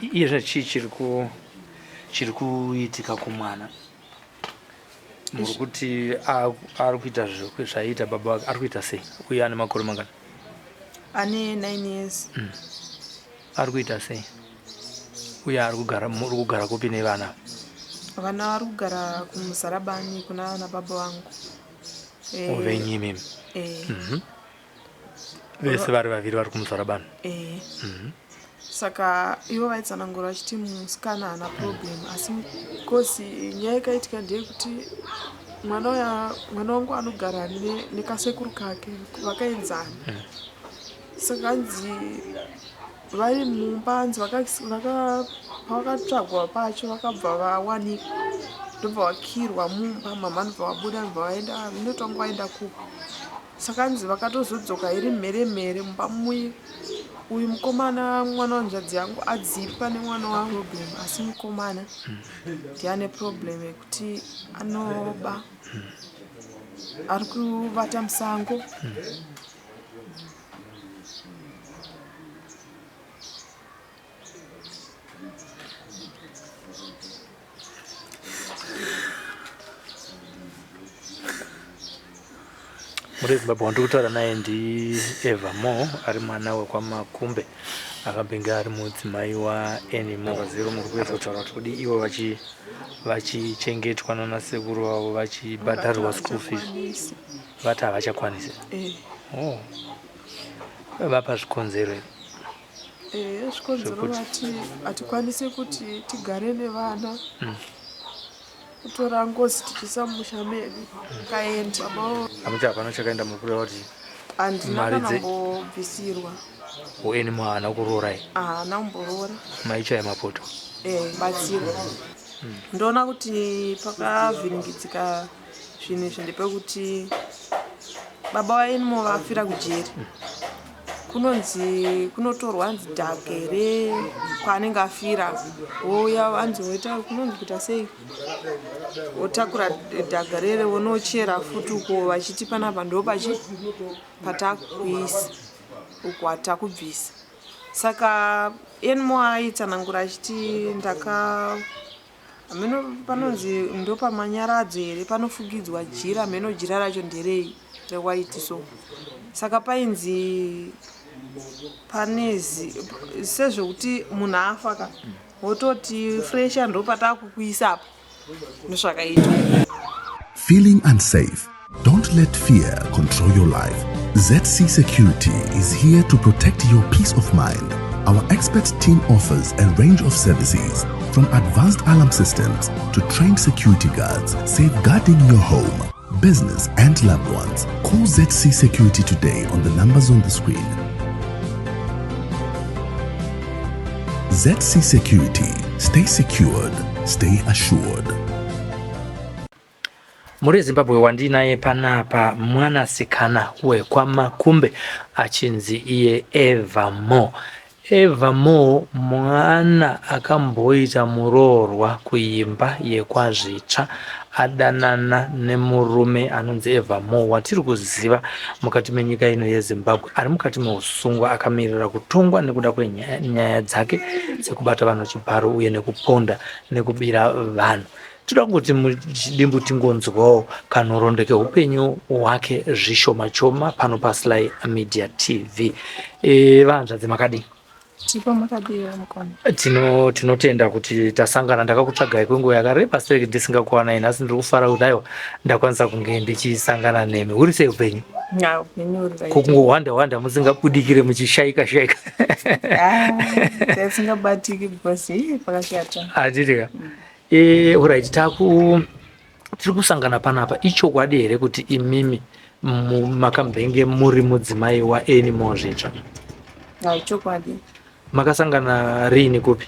Iye zvino chii chiri ku chiri kuitika kumwana? Muri kuti ari kuita zvaiita baba vake, ari kuita sei? Uye ane makore mangani? Ane 9 years. Ari kuita sei? Uye ari kugara muri kugara kupi nevana? Vana vari kugara kuMuzarabani kuna vana baba vangu. Eh, Venyu imimi? Eh. Vese vari vaviri vari kuMuzarabani? Eh. Saka ivo vaitsanangura vachiti musikana haana problem, asi kosi nyaya ikaitika ndeyekuti mwana uya, mwana wangu anogara nekasekuru kake vakaenzana. Saka hanzi vari mumba, hanzi pavakatsvagwa pacho vakabva vawanikwa, ndobva vakirwa mumba, mama ndobva vabuda, ndobva vaenda, ndotanga vaenda kupi. Saka hanzi vakatozodzoka iri mhere mhere mumba muye, uyu mukomana mwana wanzvadzi yangu adzipwa nemwana wangu problem, asi mukomana ndiye ane problem yekuti anoba, ari kuvata musango. Muri Zimbabwe wandiri kutaura naye ndiEva Mo, ari mwana wekwaMakumbe, akambenge ari mudzimai waAnymore. Zero muri kuedza kutaura kuti kudi ivo vachichengetwa nanasekuru vavo vachibhadharirwa school fees, vati havachakwanisi. Oh. Vapa zvikonzero here? Zvikonzero vati hatikwanise kuti tigare nevana, kutora ngozi tichiisa mumusha medu kaenda. Amuti hapana chakaenda, muri kureva kuti handina mari kana kumbobvisirwa. Anymore haana kuroora here? Haana kumboroora. Maichaya mapoto. Batsirwa. Ndoona kuti pakavhiringidzika zvinhu izvi ndepekuti baba vaAnymore vafira kujeri. Kunonzi kunotorwa hanzi dhaka here kwaanenge afira, wouya hanzi woita kunonzi kuita sei, wotakura dhaga rere wonochera futi uko, vachiti panapa ndo pachi patakuisa uko hatakubvisa. Saka Anymore aitsanangura achiti ndaka hameno panonzi ndo pamanyaradzo here panofugidzwa jira, hameno jira racho nderei rewhite so. Saka painzi pane sezvekuti munhu afa ka, wototi fresha ndo patakukuisa apa, ndozvakaitwa. Feeling unsafe? Don't let fear control your life. ZC Security is here to protect your peace of mind. Our expert team offers a range of services, from advanced alarm systems to trained security guards, safeguarding your home, business, and loved ones. Call ZC Security today on the numbers on the screen. ZC Security. Stay secured, stay assured. Muri Zimbabwe wandinaye panapa mwanasikana wekwaMakumbe achinzi iye Eva Mo. Eva Mo mwana akamboita muroorwa kuimba yekwaZvitsva adanana nemurume anonzi Eva Mo watiri kuziva mukati menyika ino yeZimbabwe ari mukati meusungwa akamirira kutongwa nekuda kwenyaya dzake dzekubata vanhu chibharo uye nekuponda nekubira vanhu. Toda kungoti muchidimbu tingonzwawo kanhoroondo keupenyu hwake zvishoma choma pano paSly Media TV. Vahanzvadzi makadii? Tipo makadii mukoma? Tino tinotenda kuti tasangana. Ndakakutsvagai kwenguva yakareba sei ndisingakuwanai. Nhasi ndiri kufara kuti aiwa ndakwanisa kunge ndichisangana nemi. Huri sei upenyu? Ya, upenyu huri right. Ko kungohwanda hwanda musingabudikire muchishaika shaika. Ah, tisingabatiki because ii pakashata. Handiti ka? Alright, taku tiri kusangana panapa. Ichokwadi here kuti imimi makambenge muri mudzimai waAnymore Zvitsva? Ya, chokwadi. Makasangana riini kupi?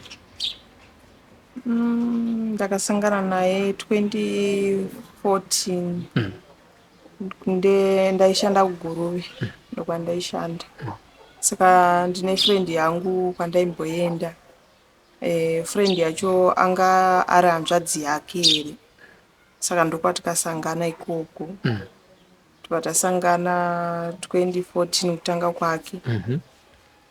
Ndakasangana naye 2014. Ndaishanda kuGuruve, ndokwandaishanda. Saka ndine friend yangu kwandaimboenda. Friend yacho anga ari hanzvadzi yake here. Saka ndokwatikasangana ikoko. Tobva tasangana 2014 kutanga kwake.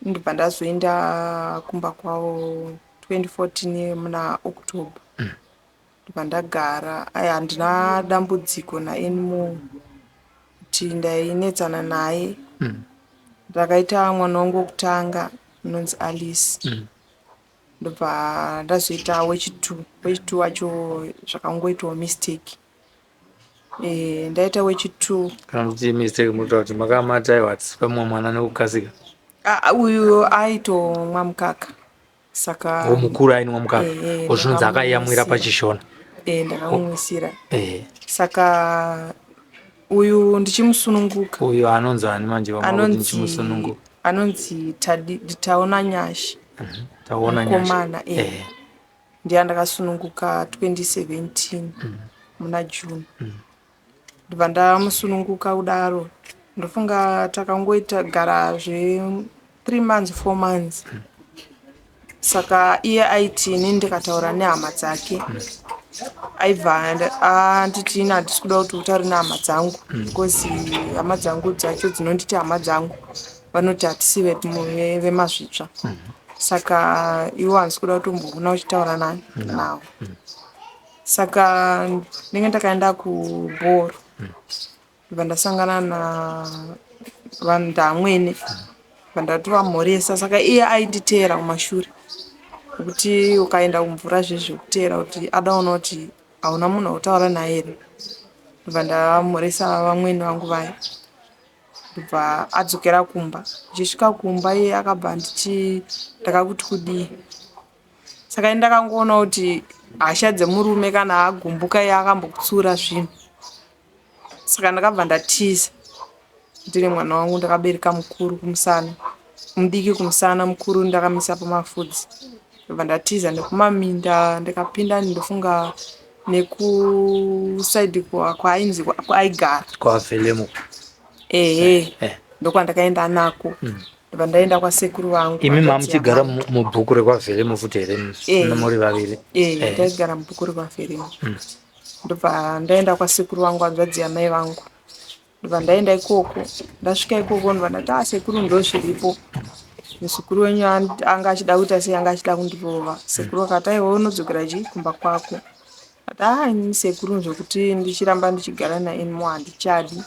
Ndobva ndazoenda kumba kwavo. 2014 muna October. Ndobva ndagara ai handina dambudziko naAnymore kuti ndainetsana naye. Ndakaita mwana wangu wekutanga anonzi Alice. Ndobva ndazoita wechi2. Wechi2 wacho zvakangoitawo mistake. Ndaita wechi2. Kana kuti mistake munotaura kuti makamata aiwa hatisi pamwe mwana nekukasika. Ah, uyu aitomwa mukaka. Saka Wo mukuru ainwa mukaka. Zvinonzi akayamwira pachishona. Ndakamumwisira. Saka uyu ndichimusununguka. Uyu anonzi ani manje vamakuti ndichimusununguka? Anonzi Taona Nyasha. Taona Nyasha. Mukomana. Ndiye andakasununguka 2017 muna June. Ndobva ndamusununguka kudaro. Ndofunga takangoita gara zve 3 months 4 months. Saka iye aiti inini ndikataura nehama dzake aibva anditi ini handisi kuda kuti utaure nehama dzangu because hama dzangu dzacho dzinonditi hama dzangu vanoti hatisi vemazvitsva. Saka iwo handisi kuda kuti umboona uchitaura nani navo. Saka ndinge ndakaenda kubhoro ndobva ndasangana navamwene ndobva ndatovamhoresa. Saka iye ainditeera kumashure nekuti ukaenda kumvura zvezvekuteera kuti adaona kuti hauna munhu wekutaura naye here. Ndobva ndamhoresa vamwene vangu vaya ndobva adzokera kumba. Ndichisvika kumba iye akabva anditi ndakakuti kudii. Saka ini ndakangoona kuti hasha dzemurume kana agumbuka iye akambokutsiura zvinhu. Saka ndakabva ndatiza ndine mwana wangu ndakabereka mukuru kumusana, mudiki kumusana, mukuru ndakamisa pamafudzi. Ndobva ndatiza nekumaminda ndikapinda ndofunga nekusaidhi kwaainzi kwaaigara. KwaVhelemu. Ehe. Ndokwandakaenda nako. Ndobva ndaenda kwasekuru vangu. Imi mamuchigara mubhuku rekwaVhelemu futi here muri vaviri? Ndaigara mubhuku rekwaVhelemu. Ndobva ndaenda kwasekuru vangu hanzvadzi yamai vangu. Ndobva ndaenda ikoko. Ndasvika ikoko ndobva ndati ah sekuru ndozviripo. Muzukuru wenyu anga achida kuita sei anga achida kundirova. Sekuru vakati aiwa unodzokera chii kumba kwako. Ndati ah ini sekuru zvekuti ndichiramba ndichigara naAnymore handichadi.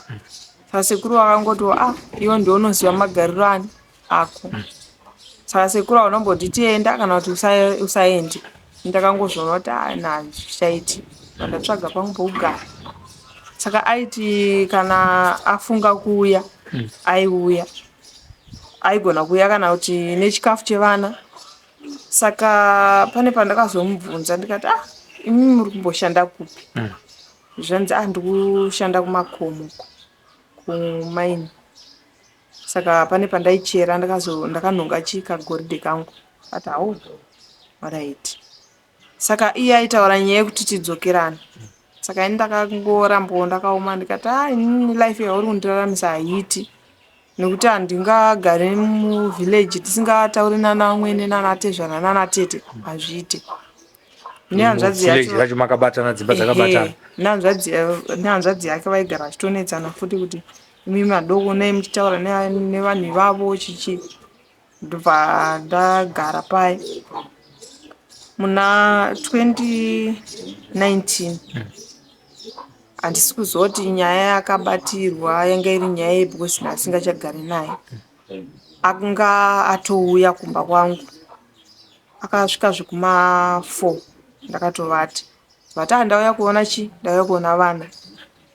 Saka sekuru vakangoti ah iwe ndiwe unoziva magariro ani ako. Saka sekuru havana kumbonditi enda kana kuti usaende. Ndakangozviona kuti ah nah hazvichaiti. Ndatsvaga pangu pekugara. Saka aiti kana afunga kuuya aiuya. Aigona kuuya kana kuti nechikafu chevana. Saka pane pandakazomubvunza ndikati ah imimi muri kumboshanda kupi? Zvanzi ah ndikushanda kumakomo uko kumaini. Saka pane pandaichera ndakanhonga chikagoridhe kangu. Akati hau alright. Saka iye aitaura nyaya yekuti tidzokerane. Saka ini ndakangorambawo ndakaoma ndikati ah inini life yauri kundiraramisa haiiti. Nekuti handingagari muvillage tisingatauri nana vamwene nanatezvara nanatete hazviite. Nehanzvadzi yacho yacho makabatana dzimba dzakabatana. Nehanzvadzi yake vaigara vachitonetsana futi kuti imi madoko nei muchitaura nevanhu ivavo chichi. Ndobva ndagara paye. Muna 2019 handisi kuziva kuti nyaya yakabatirwa yanga iri nyaya yei because ndasingachagari naye. Anga atouya kumba kwangu. Akasvika zvekuma 4 ndakatovata. Vati ah ndauya kuona chi ndauya kuona vana.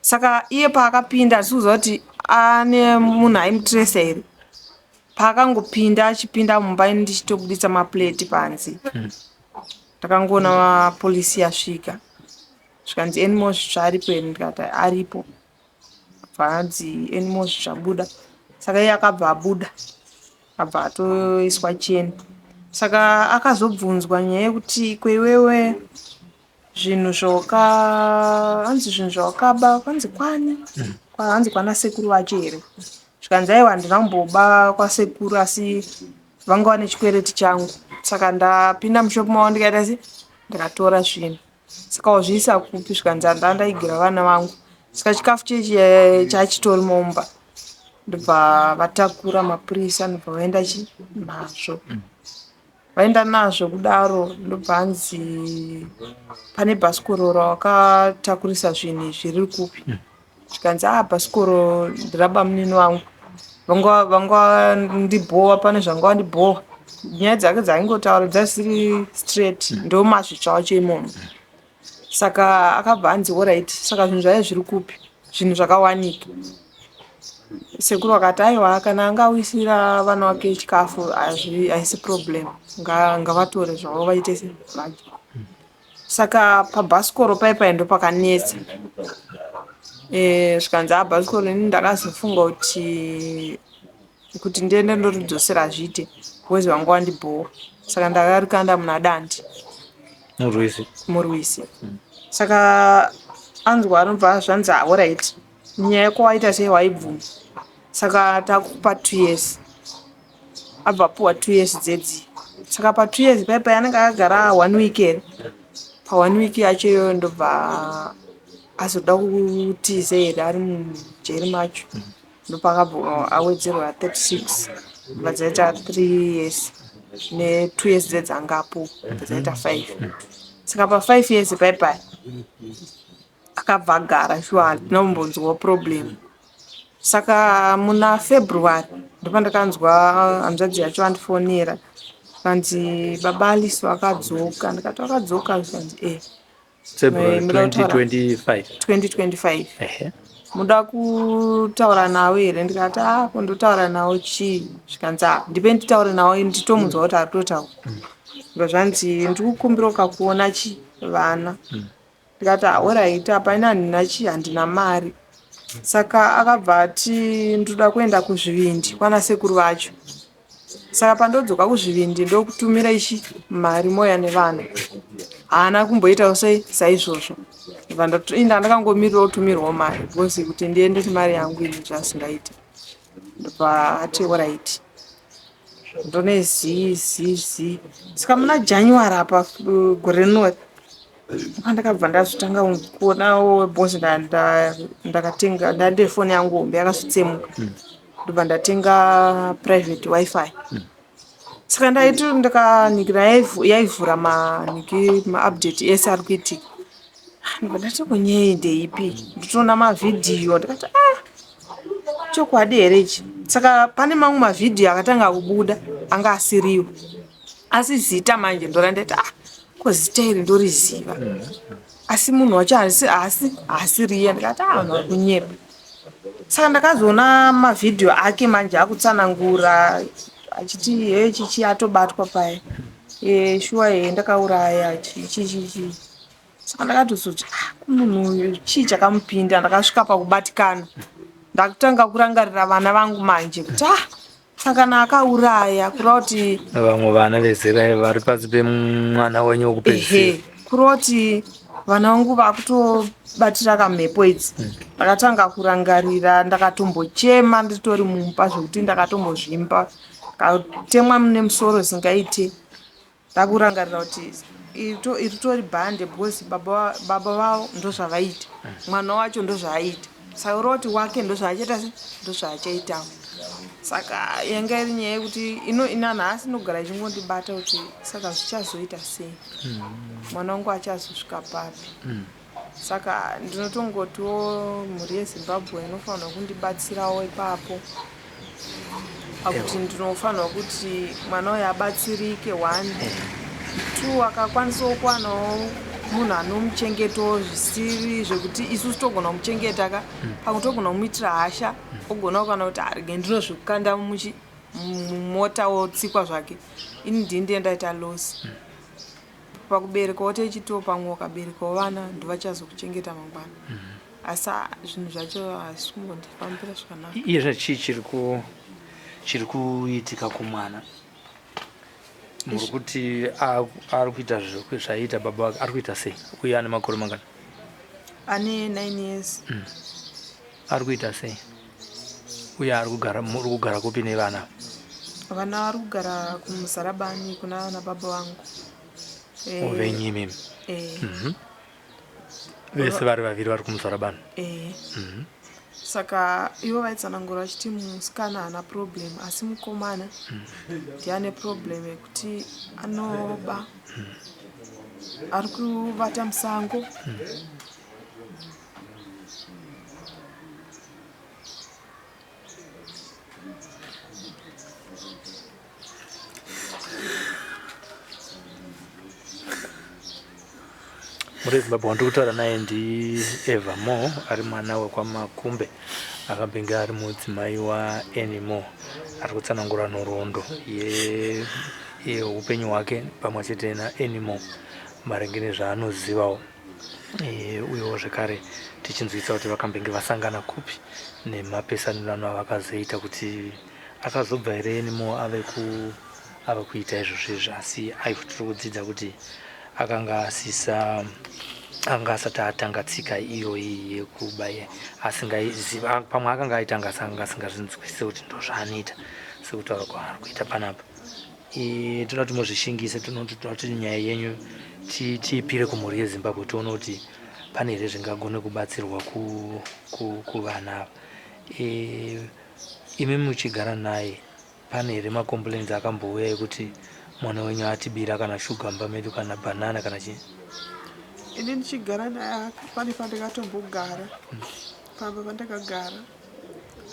Saka iye paakapinda handisi kuziva kuti ane munhu aimutiresa here. Paakangopinda achipinda mumba ini ndichitobuditsa mapureti panze. Ndakangoona mapolisi asvika. Zvikanzi Anymore Zvitsva aripo here ndikati aripo. Bva anzi Anymore Zvitsva buda. Saka iye akabva abuda. Abva atoiswa cheni. Saka akazobvunzwa nyaya yekuti ko iwewe zvinhu hanzi zvinhu zvawakaba kwanzi kwani? Hanzi kwana sekuru vacho here? Zvikanzi aiwa handina kumboba kwasekuru asi vanga vane chikwereti changu. Saka ndapinda mushopu mavo ndikaita sei? Ndikatora zvinhu. Saka wazviisa kupi? Zvikanzi handandaigira vana vangu. Saka chikafu chechi chachitori mumba. Ndobva vatakura mapurisa ndobva vaenda chi nazvo. Vaenda nazvo kudaro ndobva anzi pane bhasikoro rawakatakurisa zvinhu izvi riri kupi? Zvikanzi ah bhasikoro ndirabamunini vangu vanga vanga ndibhowa pane zvanga vandibhowa. Nyaya dzake dzaingotaura dzasiri straight ndomazvitsva wacho imomo. Saka akabva anzi horait saka zvinhu zvaive zviri kupi zvinhu zvakawanika. Sekuru vakati aiwa kana anga awisira vana vake chikafu haisi problem ngavatore zvavo vaite vadye. Saka pabhasikoro paye paye ndopakanetsa zvikanzi haa bhasikoro ini ndakazofunga kuti kuti ndiende ndoridzosera hazviite because vanga vandibhowa saka ndakarikanda muna dandi murwizi murwizi saka anzwa anobva zvanzi horait nyaya yako waita sei waibvuma saka takupa two years abva apuwa two years dzedzi saka pa two years paipai anenge akagara one week here pa one week yacho iyoyo ndobva azoda kutiza here ari mujeri macho ndopakabva awedzerwa 36 bva dzaita 3 years ne 2 years dzedzangapo dzaita 5 saka pa 5 years paipai akabva agara shuwa hatina kumbonzwawo problem saka muna February ndopandakanzwa hanzvadzi yacho andifonera kanzi baba Alice vakadzoka ndikati vakadzoka zvikanzi e February 2025 2025 ehe muda kutaura nawo here ndikati a kundotaura nawo chii zvikanzi a ndipe nditaure nawo nditomunzwa kuti ari kutotaura ndobva zvanzi ndikukumbira ukakuona chi vana ndikati horait apa ini handina chii handina mari saka akabva ati ndoda kuenda kuzvivindi kwana sekuru vacho saka pandodzoka kuzvivindi ndokutumira ichi mari moya nevana haana kumboitawo sei saizvozvo inda ndakangomirira kutumirwawo mari because kuti ndiende nemari yangu ini zvasingaiti ndobva ati horait ndone zii zii zii saka muna January apa gore rinori ndakabva ndazotanga kuonawo because ndakatenga ndande foni yangu hombe yakazotsemuka ndobva ndatenga private wifi saka ndaiti ndakanikira yaivhura maniki maupdate ese ari kuitika ndobva ndati kunyei ndeipi nditoona mavhidhiyo ndikati ah chokwadi here ichi saka pane mamwe mavhidhiyo akatanga kubuda anga asiriwo asi zita manje ndorandati ah ko zita iri ndoriziva asi munhu wacho haasi haasi haasiriye ndikati ah vanhu vari kunyepa saka ndakazoona mavhidhiyo ake manje akutsanangura achiti he chichi atobatwa paya e shuwa he ndakauraya chichi chichi saka ndakatozoti ah kumunhu uyu chii chakamupinda ndakasvika pakubatikana ndakutanga kurangarira vana vangu manje kuti ah saka kana akauraya kureva kuti vamwe vana vezera vari pasi pemwana wenyu wekupedzisira kureva kuti vana vangu vakutobatira kamhepo idzi ndakatanga kurangarira ndakatombochema nditori mumba zvekuti ndakatombozvimba katemwa nemusoro zingaite Ndakurangarira kuti iri tori bhande because baba vavo ndozvavaita mwana wacho ndozvaaiita saka ureva kuti wake ndozvaachaita se ndozvaachaitawo saka yanga iri nyaya yekuti inanhasi inogara ichingondibata kuti saka zvichazoita sei mwana wangu achazosvika papi Saka ndinotongotiwo mhuri yeZimbabwe inofanirwa kundibatsirawo ipapo pakuti ndinofanirwa kuti mwana uyu abatsirike one two akakwanisawo kuwanawo munhu anomuchengetawo zvisiri zvekuti isusu togona kumuchengeta ka pamwe togona kumuitira hasha ogonawo kana kuti arege ndinozvikanda mumota otsikwa zvake ini ndini ndiye ndaita loss Pakuberekawo techitiwo pamwe ukaberekawo vana ndovachazokuchengeta mangwana mm -hmm. asi zvinhu zvacho hazvisi kumbondifambira zvakanaka. Iye zvino chii chiri kuitika kumwana? Muri kuti ari kuita zvaiita baba vake ari kuita sei uye ane makore mangani? Ane 9 years. Ari kuita sei uye ari kugara muri kugara kupi nevana? Vana vari kugara kuMuzarabani kuna vana baba vangu. Eh, Venyu imimi? Eh. Vese vari vaviri vari kuMuzarabani? Eh. Saka ivo vaitsanangura vachiti musikana haana problem, asi mukomana ndiye ane problem yekuti anoba, ari kuvata musango. Muri Zimbabwe wandiri kutaura naye ndiEva Moore, ari mwana wekwaMakumbe, akambenge ari mudzimai waAnymore. Ari kutsanangura nhoroondo yeupenyu hwake pamwe chete naAnymore maringe nezvaanozivawo, uyewo zvekare tichinzwisa kuti vakambenge vasangana kupi nemapesanirano avakazoita, kuti akazobva here Anymore ave ku ava kuita izvozvo izvi. Asi aiwa, tiri kudzidza kuti akanga asisa anga asati atanga tsika iyoyi yekuba, asingaiziva. Pamwe akanga aitanga asi anga asingazvinzwisise kuti ndo zvaanoita sekutaura kwaari kuita panapa. Toda kuti muzvishingise, toda kuti nyaya yenyu tiipire kumhuri yeZimbabwe, tione kuti pane here zvingagone kubatsirwa kuvana ava. Imi muchigara naye, pane here macomplaints akambouya ekuti mwana wenyu atibira kana shuga mumba medu, kana bhanana, kana chii? Ini ndichigara naye, pane pandakatombogara pamba pandakagara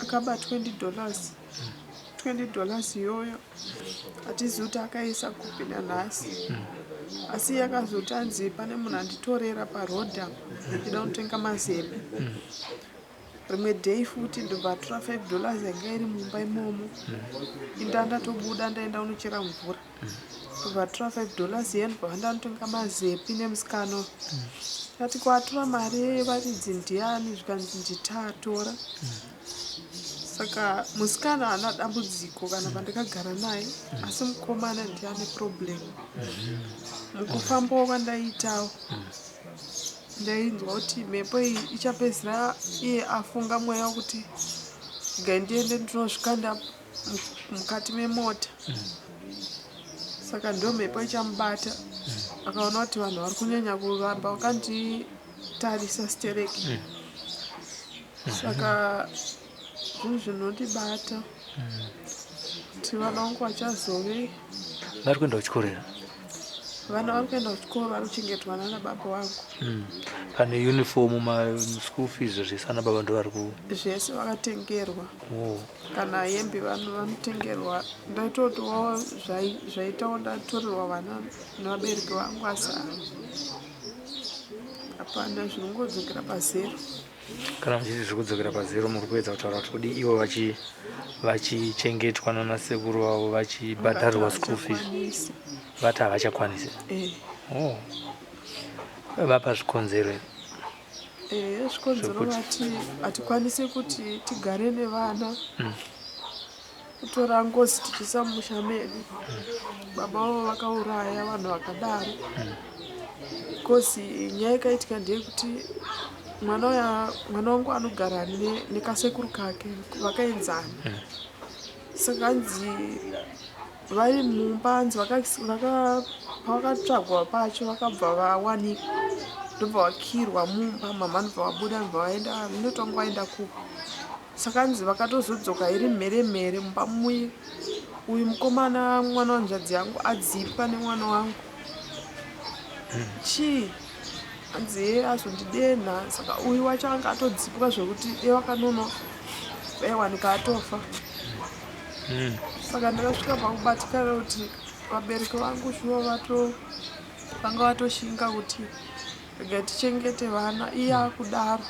akaba $20. $20 iyoyo hatizivi kuti akaisa kupi nanhasi, asi yakazoti anzi pane munhu anditorera parodha achida kunotenga mazepe. Rimwe day futi ndobva atora $5 yanga iri mumba imomo. Inda ndatobuda ndaenda kunochera mvura, ndobva atora $5 iye, ndobva ndanotenga mazepi nemusikana. Ati kwatora mari varidzi ndiani? Zvikanzi nditatora. Saka musikana haana dambudziko kana pandakagara naye, asi mukomana ndiye ane problem. Mukufambawo kwandaiitawo, ndainzwa kuti mhepo iyi ichapedzisira iye afunga mweya wekuti gai ndiende ndinozvikanda mukati memota. Saka ndo mhepo ichamubata akaona kuti vanhu vari kunyanya kuramba vakanditarisa stereki. Saka zvinhu zvinondibata kuti vana vangu vachazove Vari kuenda kuchikoro here? Vana vari kuenda kuchikoro, vari kuchengetwa nana baba vangu. Pane uniform, maschool fees, zvese ana baba ndo vari ku Zvese vakatengerwa. Kana hembe vanhu vanotengerwa. Ndaitotiwo zvaitawo ndatorerwa vana nevabereki vangu, asi hapana, zvinongodzokera pazero. Kana muchiti zviri kudzokera pazero, muri kuedza kutaura kuti kudi ivo vachichengetwa nanasekuru vavo, vachibhadharirwa school fees? Havachakwanisi. Vati havachakwanisi? Eh. Oh. Vapa zvikonzero here? Zvikonzero vati hatikwanisi kuti tigare nevana, kutora ngozi tichiisa mumusha medu. Baba vavo vakauraya vanhu vakadaro. Because nyaya ikaitika ndeyekuti mwana uya, mwana wangu anogara nekasekuru kake, vakaenzana. Saka hanzi vari mumba, hanzi pavakatsvagwa pacho vakabva vawanikwa, ndobva vakirwa mumba. Mama ndobva vabuda, ndobva vaenda, ndotanga vaenda kupi. Saka hanzi vakatozodzoka iri mhere mhere mumba muye, uyu mukomana, mwana wanzvadzi yangu, adzipwa nemwana wangu. Chii, hanzi ye azondidenha. Saka uyu wacho anga atodzipwa zvekuti de vakanono vaiwanika atofa. Saka ndakasvika pakubatikana kuti vabereki vangu shuwa vato vanga vatoshinga kuti rega tichengete vana, iye akudaro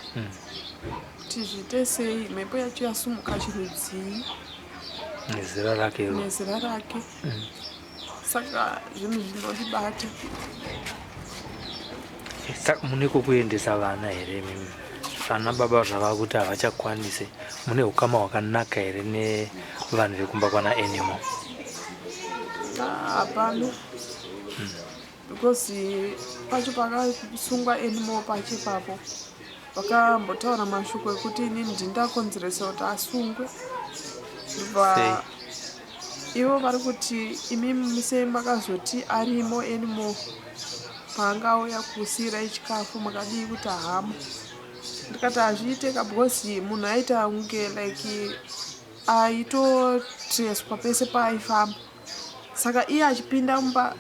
kuti zviite sei, mhepo yacho yasumuka chirudzii? Nezera rake iro. Nezera rake. Saka zvinhu zvinondibata. Saka mune kwokuendesa vana here imimi, vana baba zvava kuti havachakwanise? Mune ukama hwakanaka here nevanhu vekumba kwana Anymore? Ah, hapana, because pacho pakasungwa Anymore pacho ipapo vakambotaura mashoko ekuti inini ndindakonzeresa kuti asungwe. Sei? Ndobva ivo vari kuti imimi sei makazoti arimo Anymore, paangauya kusiyirai chikafu makadii kuti hama? Ndikati hazviite ka because munhu aita kunge like aitotreswa pese paaifamba. Saka iye achipinda mumba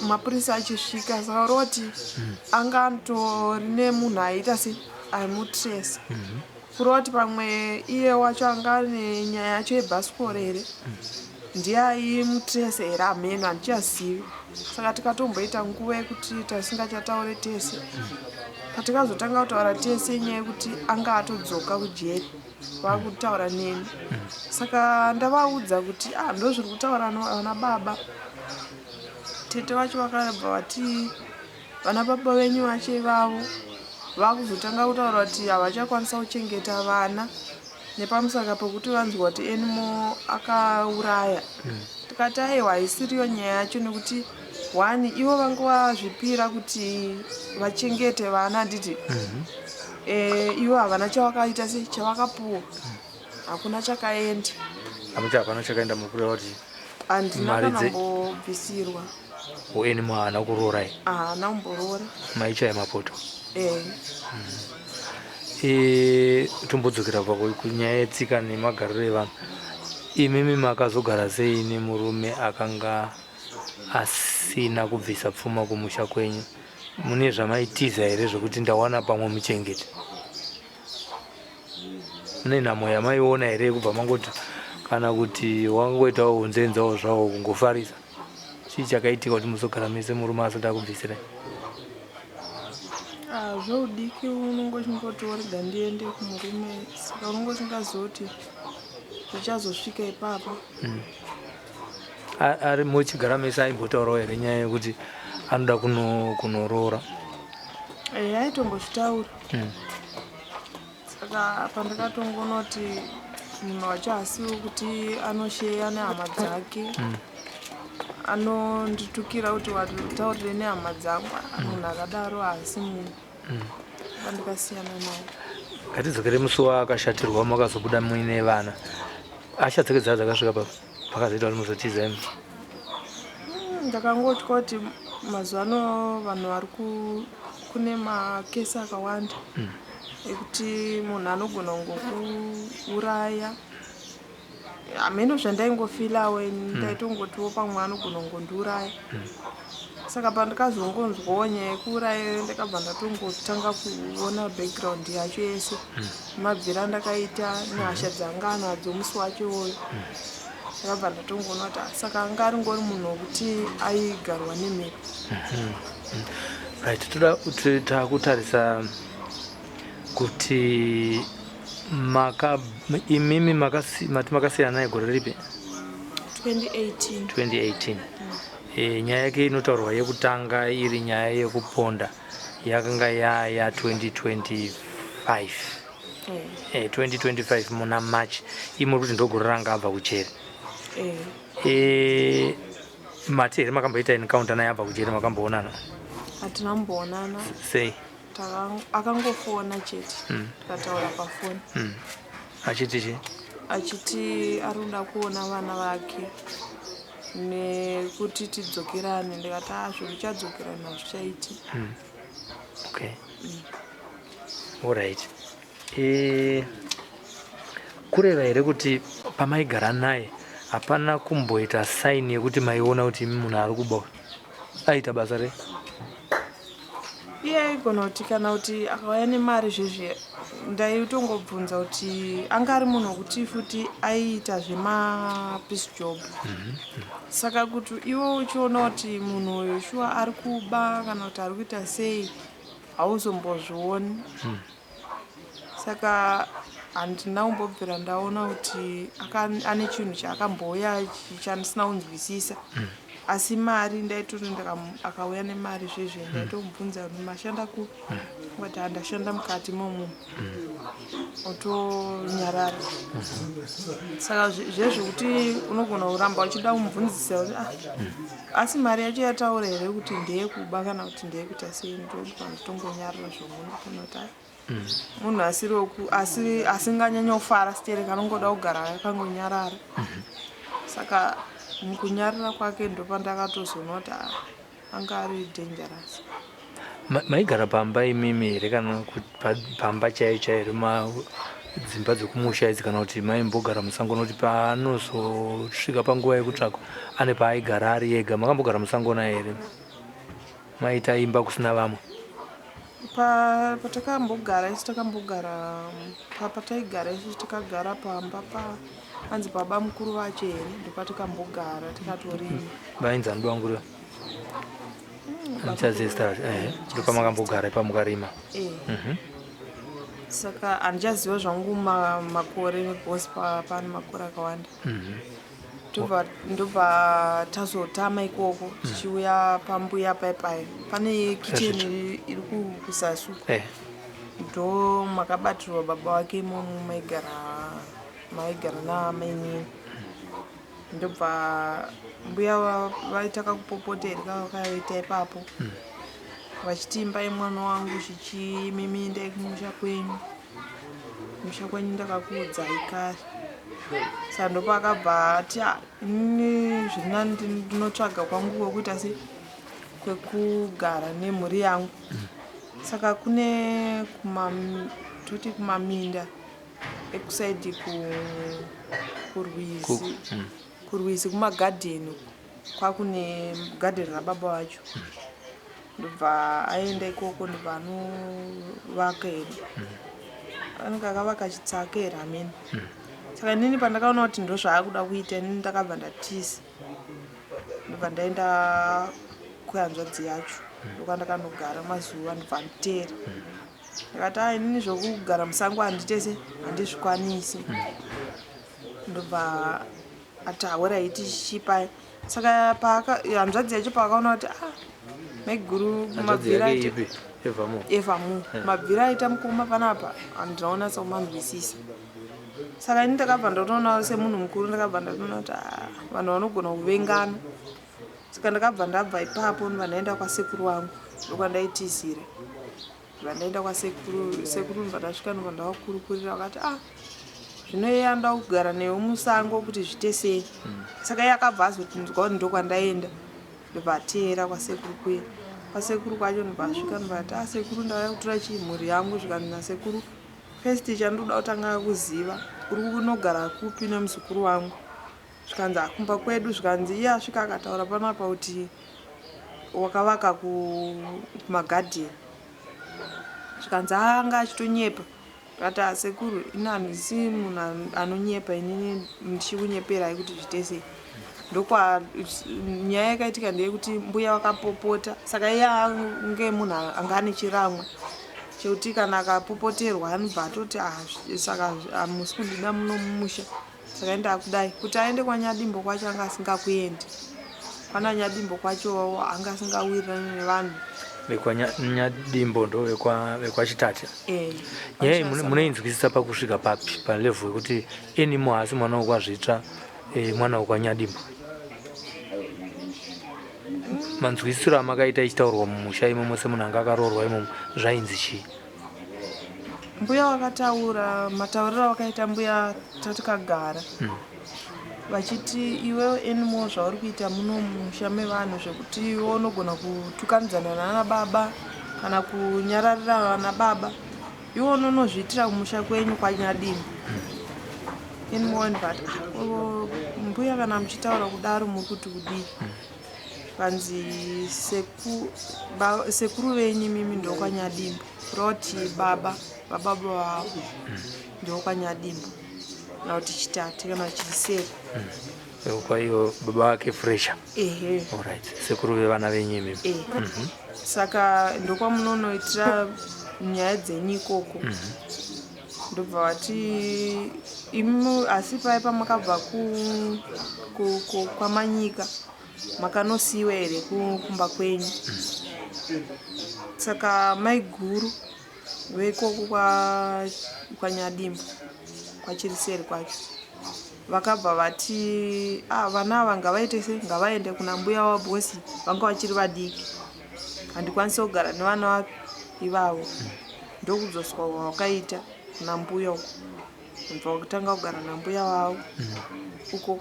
mapurisa achisvika saka roti anga atori nemunhu aiita se aimutresa. Kureva kuti pamwe iye wacho anga ane nyaya yacho yebhasikoro here ndiye aimutresa here hameno handichazivi. Saka tikatomboita nguva yekuti tasingachataure tese. Patikazotanga kutaura tese inyaya yekuti anga atodzoka kujeri vakutaura neni. Saka ndavaudza kuti ah ndozviri kutaura vana baba. Tete vacho vakabva vati vana baba venyu vacho ivavo vakuzotanga kutaura kuti havachakwanisa kuchengeta vana nepamusaka pekuti vanzwa kuti Anymore akauraya. Tikati aiwa haisiriyo nyaya yacho nekuti one ivo vanga vazvipira kuti vachengete vana handiti ivo havana chavakaita se chavakapuwa hakuna chakaenda. Amuti hapana chakaenda mukureva kuti handina Mari kana kumbobvisirwa. Anymore haana kuroora here? Haana kumboroora. Maichaya mapoto. Tombodzokera kunyaya yetsika nemagariro evanhu. Imimi makazogara sei nemurume akanga asina kubvisa pfuma kumusha kwenyu? Mune zvamaitiza here zvekuti ndawana pamwe muchengete? Mune nhamo yamaiona here kubva mangoti kana kuti wangoitawo unzenzawo zvawo kungofarisa? Chii chakaitika kuti muzogara mese murume asati akubvisirai? Zveudiki unonge uchingoti worega ndiende kumurume saka unonge usingazivi kuti zvichazosvika ipapo. Ari muchigara mese aimbotaurawo here nyaya yekuti anoda kunoroora? Aitombozvitaura. Saka pandakatongoona kuti munhu wacho asiwo kuti anosheya nehama dzake anonditukira kuti wataurire nehama dzangu, munhu akadaro haasi munhu. Pandikasiyana naye. Ngatidzokere musi waakashatirwa makazobuda muine vana. Hasha dzake dzaa dzakasvika pakazoita kuti muzotiza imi? Ndakangotya kuti mazuva ano vanhu vari kune makesi akawanda ekuti munhu anogona kungokuuraya. Hameno zvandaingofilawo ini, ndaitongotiwo pamwe anogona kungondiuraya. Saka pandakazongonzwawo nyaya yekuuraya ndakabva ndatongotanga kuona background yacho yese, mabviro andakaita nehasha dzanga anadzo musi wacho iwoyo. Ndakabva ndatongoona kuti saka anga aringori munhu wekuti aigarwa nemhepo. Right, toda kuti takutarisa kuti imimi mati makasiyana naye gore ripi? 2018. 2018. Nyaya yake inotaurwa yekutanga iri nyaya yekuponda yakanga yaya 2025. 2025 muna March. Imuri kuti ndogore ranga abva kujeri. Mati here makamboita encounter naye abva kujeri, makamboonana? Hatina kumboonana. Sei? Akangofona chete, tikataura pafoni. Achiti chi? Achiti ari kuda kuona vana vake nekuti tidzokerane. Ndikati zvekuchadzokerana hazvichaiti. Okay. Alright. Kureva here kuti pamaigara naye hapana kumboita sign yekuti maiona kuti imi munhu ari kuba aita basa rei? Iye aigona kuti kana kuti akauya nemari zvezve ndaitongobvunza kuti anga ari munhu wekuti futi aiita zvemapiece job. Saka kuti iwe uchiona kuti munhu uyu shuwa ari kuba kana kuti ari kuita sei hauzombozvioni. Saka handina kumbobvira ndaona kuti ane chinhu chaakambouya chandisina kunzwisisa. Asi mari ndaitoti akauya nemari zvezve ndaitomubvunza kuti mashanda kupi, ngati handashanda mukati momunhu, otonyarara. Saka zvezvekuti unogona kuramba uchida kumubvunzisa kuti asi mari yacho yataura here kuti ndeyekuba kana kuti ndeyekuita sei, ndobva nditongonyarara zvomunhu kana kuti munhu asiri asinganyanyofara stereki anongoda kugara akangonyarara. Saka mukunyarara kwake ndopandakatozoona kuti anga ari dangerous. Maigara pamba imimi here kana pamba chaiyo chaiyo here dzimba dzekumusha idzi kana kuti maimbogara musango nokuti paanozosvika panguva yekutsvakwa ane paaigara ari ega makambogara musango naye here maita imba kusina vamwe? Patakambogara isu takambogara pataigara isu takagara pamba pa anzi baba mukuru vacho here ndopatakambogara tikatori vainzi andiwa ngura handichaziva eh, ndopamakambogara ipamukarima eh. Saka handichaziva zvangu makore because pane makore akawanda. Ndobva tazotama ikoko tichiuya pambuya paipai pane kitchen iri kusasu eh. Ndo makabatirwa baba wake imomo maigara namainini. Ndobva mbuya vaita kakupopotera vakaita ipapo vachiti imbai mwana wangu chichimimi endai kumusha kwenyu, kumusha kwenyu ndakakuudzai kare. Saka ndopaakabva ati inini zvirinani ndinotsvaga kwangu kwekuita se kwekugara nemhuri yangu. Saka kune toti kumaminda ekusaidhi kurwizi kurwizi kumagadheni kwakune gadheni rababa vacho. Ndobva aenda ikoko ndobva anovaka here anenge akavaka chitsaka here amene. Saka inini pandakaona kuti ndozvaakuda kuita inini ndakabva ndatiza ndobva ndaenda kuhanzvadzi yacho ndokwandakanogara mazuva ndobva nditeera. Ndakati a inini zvokugara musango handitese handizvikwanisi. Ndobva ati hauraiti chichipai. Saka hanzvadzi yacho paakaona kuti ah maiguru mabvira aita Evamo mabvira aita mukoma panapa handinaona sekumanzwisisa. Saka ini ndakabva ndatoona semunhu mukuru ndakabva ndatoona kuti ah vanhu vanogona kuvengana. Saka ndakabva ndabva ipapo ndobva ndaenda kwasekuru wangu ndokwandaitizira. Ndobva ndaenda kwasekuru sekuru ndobva ndasvika ndobva ndavakurukurira vakati ah zvino iye anoda kugara newe musango kuti zviite sei. Saka iye akabva azotinzwa kuti ndokwandaenda ndobva ateera kwasekuru kuye. Kwasekuru kwacho ndobva asvika ndobva ati ah sekuru ndauya kutora chii mhuri yangu zvikanzi nasekuru first chandinoda kutanga kuziva uri kunogara kupi nemuzukuru wangu. Zvikanzi akumba kwedu zvikanzi iye asvika akataura panapa kuti wakavaka kumagadheni. Zvikanzi anga achitonyepa. Ndikati asekuru ini handisi munhu anonyepa inini ndichikunyeperai kuti zviite sei. Ndokwa nyaya yakaitika ndeyekuti mbuya vakapopota saka iye ange munhu anga ane chiramwa chekuti kana akapopoterwa anobva atoti ah saka hamusi kundida muno mumusha saka ndakudai kuti aende kwanyadimbo kwacho anga asingakuendi kwana Nyadimbo kwacho anga asingawirirani nevanhu vekwanyadimbo ndo vekwachitate. Nyaya iyi munoinzwisisa pakusvika papi palevhel yekuti Anymore haasi mwana wekwaZvitsva mwana wekwanyadimbo? Manzwisiro amakaita ichitaurwa mumusha imomo semunhu anga akaroorwa imomo zvainzi chii? Mbuya wakataura matauriro awakaita mbuya tatikagara vachiti iwe Anymore zvauri kuita muno mumusha mevanhu zvekuti iwe unogona kutukanidzana nana baba kana kunyararira vana baba iwe unonozviitira kumusha kwenyu kwaNyadimbo. Anymore but mbuya kana muchitaura kudaro muri kuti kudii? Vanzi sekuru venyu imimi ndokwanyadimbo kureva kuti baba vababa vavo ndokwanyadimbo kana kuti chitate kana chiriseri. Kwaiyo baba vake Fresher. Ehe. Alright. Sekuru vevana venyu imimi. Eh. Saka ndokwamunonoitira nyaya dzenyu ikoko. Ndobva vati imi asi paya pamakabva kwamanyika makanosiyiwa here kumba kwenyu? Saka maiguru vekoko kwaNyadimbo kwaChiriseri kwacho vakabva vati ah, vana ava ngavaite sei ngavaende kuna mbuya wavo because vanga vachiri vadiki handikwanisi kugara nevana ivavo. Ndokudzoswa kwavakaita kuna mbuya uko ndobva kutanga kugara nambuya vavo uko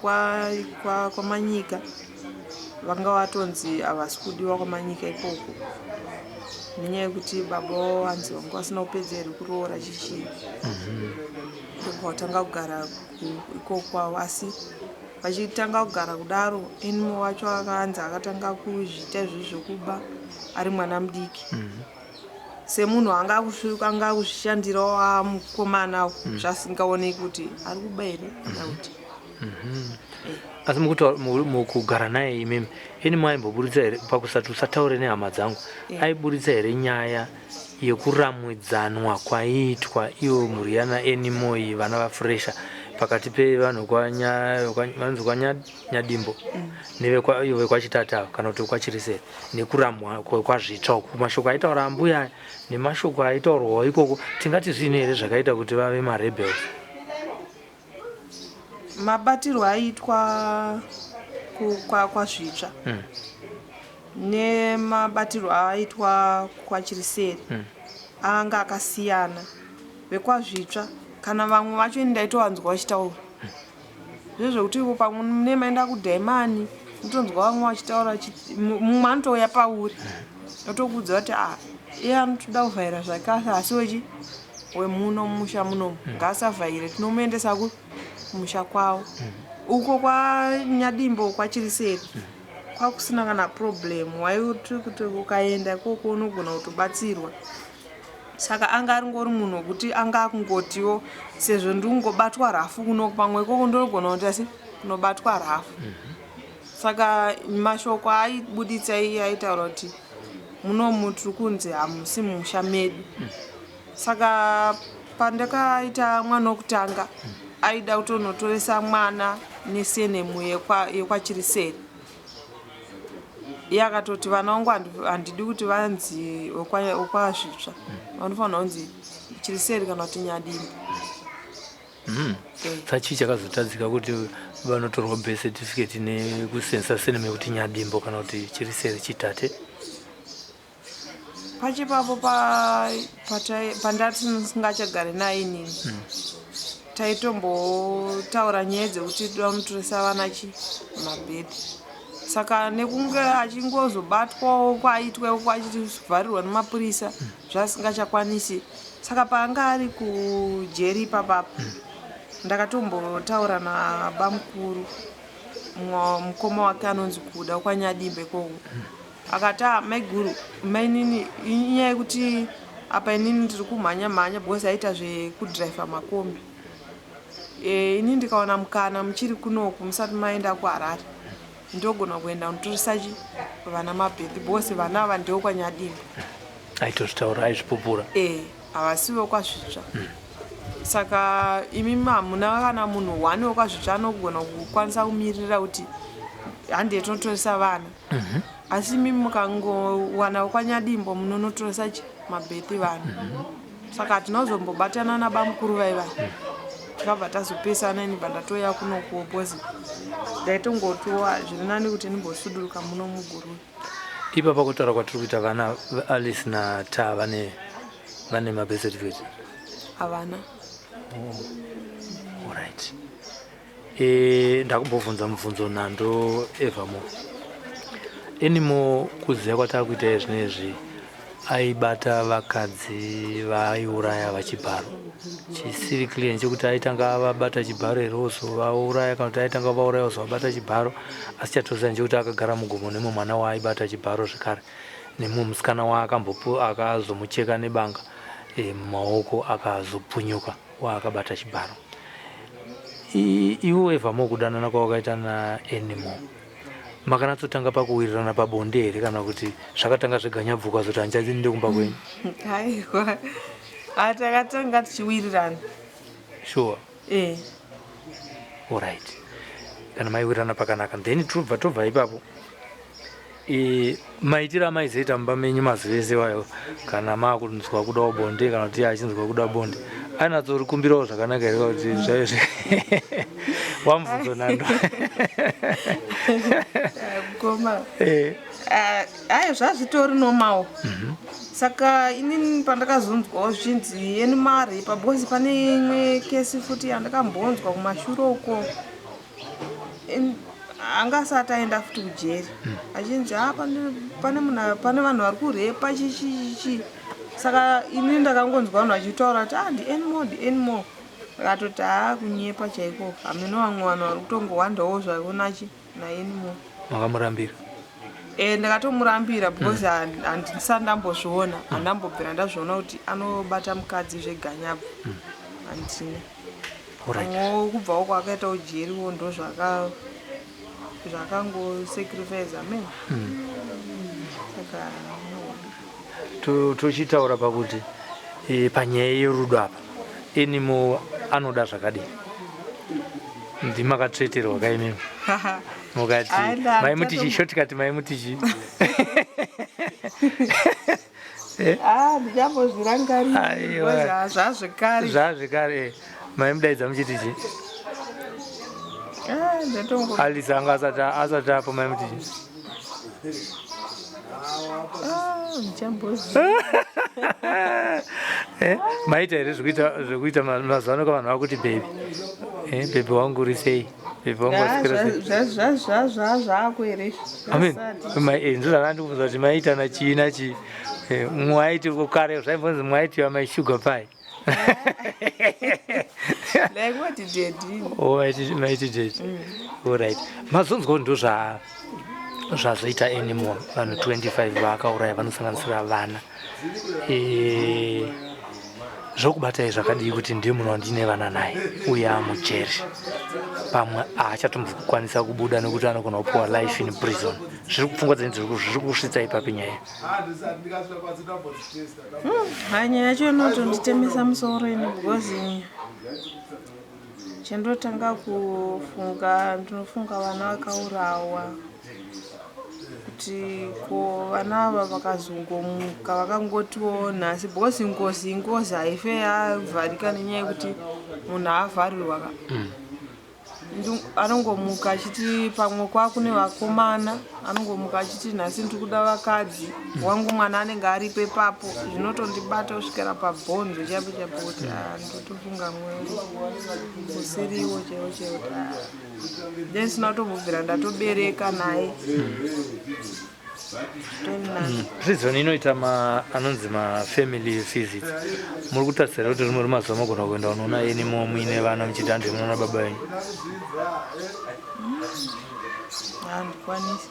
kwamanyika. Vanga vatonzi havasi kudiwa kwaManyika ikoko nenyaya yekuti baba vavo vanzi vanga vasina kupedza here kuroora chichii. Ndobva vatanga kugara ikoko kwavo asi vachitanga kugara kudaro Anymore wacho akanzi akatanga kuzviita izvozvo zvekuba ari mwana mudiki. Semunhu anga akuzvishandirawo amukomana zvasingaoneki kuti ari kuba here kana kuti. Asi mukugara naye imimi Anymore aimboburitsa here pakusati usataure nehama dzangu aiburitsa here nyaya yekuramwidzanwa kwaiitwa ivo mhuri yana Anymore iyi vana vaFresha pakati pevanhu vanonzi kwaNyadimbo nevekwa ivo vekwaChitata ava kana kuti vekwaChiriseri nekuramwa kwazvitsva uku mashoko aitaura ambuya aya nemashoko aitaurwawo ikoko tingati zviine here zvakaita kuti vave marebels? Mabatirwo aiitwa kwaZvitsva nemabatirwo aiitwa kwaChiriseri anga akasiyana. VekwaZvitsva kana vamwe vacho ini ndaitovanzwa vachitaura zvezvekuti ivo pamwe mune maenda kudhaimani unotonzwa vamwe vachitaura mumwe anotouya pauri otokuudza kuti ah iye anotoda kuvhaira zvake asi wechi wemuno mumusha munomu ngaasavhaire tinomuendesa kumusha kwavo uko kwaNyadimbo kwaChiriseri kwakusina kana problem waiti kuti ukaenda ikoko unogona kutobatsirwa. Saka anga aringori munhu wekuti anga akungotiwo sezvo ndikungobatwa rafu kuno pamwe ikoko ndinogona kuita se kunobatwa rafu. Saka mashoko aaibuditsa iye aitaura kuti munomu tiri kunzi hamusi mumusha medu. Saka pandakaita mwana wekutanga aida kutonotoresa mwana nesenemu yekwaChiriseri. Iye akatoti vana vangu handidi kuti vanzi wekwaZvitsva, vanofanira kunzi Chiriseri kana kuti Nyadimbo. Saka chii chakazotadzika kuti vanotorwa birth certificate nekusensa senemu yekuti Nyadimbo kana kuti Chiriseri Chitate? Pache papo pandati ndisingachagari naye inini taitombotaura nyaya dzekuti toda kunotoresa vana chi mabhedhi saka nekunge achingozobatwawo kwaaitwa ikoko achitovharirwa nemapurisa zvasingachakwanisi saka paanga ari kujeri ipapapa ndakatombotaura nabamukuru mukoma wake anonzi Kuda kwaNyadimbe ikoko Akati ah maiguru mainini inyaya yekuti apa inini ndiri kumhanya mhanya because aita zvekudriver makombi e, ini ndikawana mukana muchiri kunoku musati maenda kuHarare ndogona kuenda kunotoresa chi vana mabhethi because vana ava ndivo kwaNyadimba. Aitozvitaura aizvipupura. E, havasi vekwaZvitsva. Saka imi hamuna kana munhu one wekwaZvitsva anogona kukwanisa kumirira kuti handei tinotoresa vana. Asi imi mukangowana kwaNyadimbo munonotoresa chi mabhethi vana. Saka hatina kuzombobatana nabamukuru vaiva. Takabva tazopesana ini bva ndatouya kunokuwo because ndaitongotiwo zviri nani kuti ndimbosuduruka muno muGuruve. Ipapa kutaura kwatiri kuita vana Alice naTaa vane vane mabirth certificate? Havana. Oh. Alright. E, ndakumbobvunza mubvunzo nhando Evermore. Anymore kuziva kwatakuita izvinezvi aibata vakadzi vaaiuraya vachibharo. Chisiri clear nchekuti aitanga avabata chibharo here ozovauraya kana kuti aitanga vauraya ozovabata chibharo asi chatoziva nchekuti akagara mugomo nemumwe mwana waaibata chibharo zvekare nemumwe musikana waakambopu akazomucheka nebanga e, mumaoko akazopunyuka waakabata chibharo. Iwe Evermore kudanana kwawakaita naAnymore makanatsotanga pakuwirirana pabonde here kana kuti zvakatanga zvega nyabvu ukazoti handichadi ndekumba kwenyu? Aiwa, takatanga tichiwirirana. Sure. Eh. Alright. Kana maiwirirana pakanaka then tobva tobva ipapo. E, maitiro amaizoita mumba menyu mazuva ese wayo kana maakunzwa kudawo bonde kana kuti achinzwa kuda bonde ainatsorikumbirawo zvakanaka here kuti zvaizvi wamubvunzo nando mukoma eh. ah, ayo zvazvitori normal Saka inini pandakazonzwawo zvichinzi yeni mari because pane imwe kesi futi yandakambonzwa kumashure uko. Anga asati aenda futi kujeri. Achinzi ha pane munhu pane vanhu vari kurepa chichichichi. Saka ini ndakangonzwa vanhu vachitaura kuti ah ndiAnymore ndiAnymore. Ndakatoti haa kunyepa chaiko. Hameno vamwe vanhu vari kutongowandawo zvavo nachi naAnymore. Makamurambira? Eh, ndakatomurambira because handisati ndambozviona. Handambobvira ndazviona kuti anobata mukadzi zveganyabvu. Handina. Pamwewo kubvawo kwaakaitawo jeriwo ndozvaka zvakangosacrifice amen. Saka no. Tochitaura pakuti panyaya yerudo apa Anymore anoda zvakadii? Ndimi makatsveterwa kaimimi mukati maimuti chi shortcut maimuti chi Ah, ndichambozvirangarira zvazvekare zvazvekare maimudaidza muchiti chi ah, Alice anga asati apo maimuti chi ah, eh, maita here zvekuita mazuva ano kavanhu vakuti baby eh, baby wangu uri sei baby wangu zvazvako here amen eh, ndozvanga ndikubvunza kuti maitana chii nachii eh, mumwe aiti kare zvaimbonzi mumwe aiti my sugar pie. Like what daddy. Oh, maiti daddy. All right. Mazonzwa ndo zva zvazoita anymore vanhu 25 vaakauraya vanosanganisira vana. Eh, zvokubatai zvakadii kuti ndiye munhu wandine vana naye uye amujeri pamwe haachatombokwanisa kubuda nekuti anogona kupiwa life in prison. Zviri kupfungwa dzenyu zviri kusvitsa ipapi nyaya? Ha nyaya yacho inotonditemesa musoro ini because chandotanga kufunga ndinofunga vana vakaurawa kuti ko vana ava vakazongomuka vakangotiwo nhasi because ngozi ingozi haife yavharika nenyaya yekuti munhu avharirwa ka. Anongomuka achiti pamwe kwakune vakomana, anongomuka achiti nhasi ndiri kuda vakadzi wangu mwana anenge aripo ipapo, zvinotondibata kusvikira pabhonzo chaipo chaipo kuti ah, ndotofunga mweya usiriwo chaiwo chaiwo kuti ah, dai ndisina kutombobvira ndatobereka naye. Prison inoita ma anonzi ma family visits. Muri kutarisira kuti rimwe remazuva mogona kuenda unoona anymore muine vana muchiti hanzi munoona baba venyu? Handikwanisi.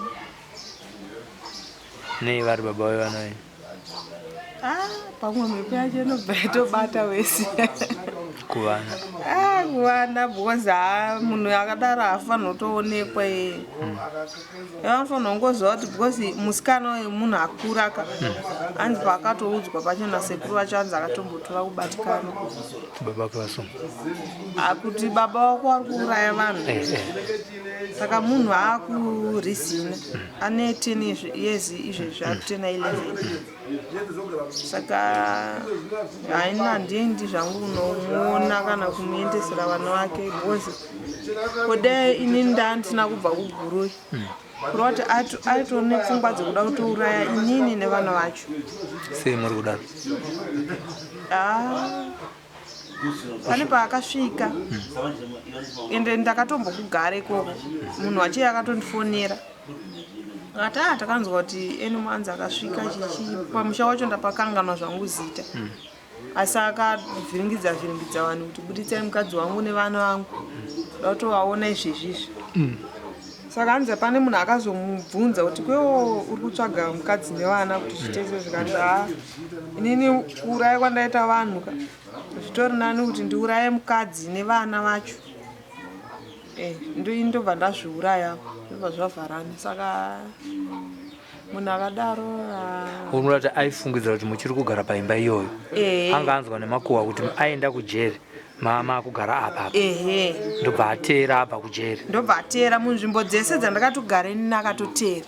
Nei vari baba vevana venyu? Ah, pamwe mhepo yacho inobva yatobata wese. Kuvana. Ah, kuvana because haa munhu akadaro haafanirwi kutoonekwa iye. Vanofanirwa kungoziva kuti because musikana uyu munhu akura ka hanzi paakatoudzwa pacho nasekuru vacho hanzi akatombotora kubatikana. Baba vake vasungwa. Ah, kuti baba wako vari kuuraya vanhu. Eh, eh. Saka munhu aakurizina ane 10 years izvezvi akutena 11. Saka haina handiendi zvangu kunomuona kana kumuendesera vana vake because kudai ini ndandisina kubva kuGuruve kureva kuti aitova nepfungwa dzekuda kutouraya inini nevana vacho. Sei muri kudaro? Ah, pane paakasvika ende ndakatombokugara ikoko munhu wacho iye akatondifonera akati ah takanzwa kuti Anymore anzi akasvika chichi pamusha wacho ndapakanganwa zvangu zita asi akavhiringidza vhiringidza vanhu kuti buditsai mukadzi wangu nevana vangu ndoda kutovaona izvezvi izvi. Saka hanzi pane munhu akazomubvunza kuti kwewo uri kutsvaga mukadzi nevana kuti zvitese zvikanzi haa inini kuuraya kwandaita vanhu ka zvitori nani kuti ndiuraye mukadzi nevana vacho. Eh, ndobva ndazviuraya ndobva zvavharana saka munhu akadaro ah. Unoda kuti aifungidzira kuti muchiri kugara paimba iyoyo. Anga anzwa nemakuhwa kuti aenda kujeri mama akugara apa apa. Ehe. Ndobva ateera abva kujeri. Ndobva ateera munzvimbo dzese dzandakatogara inini akatoteera.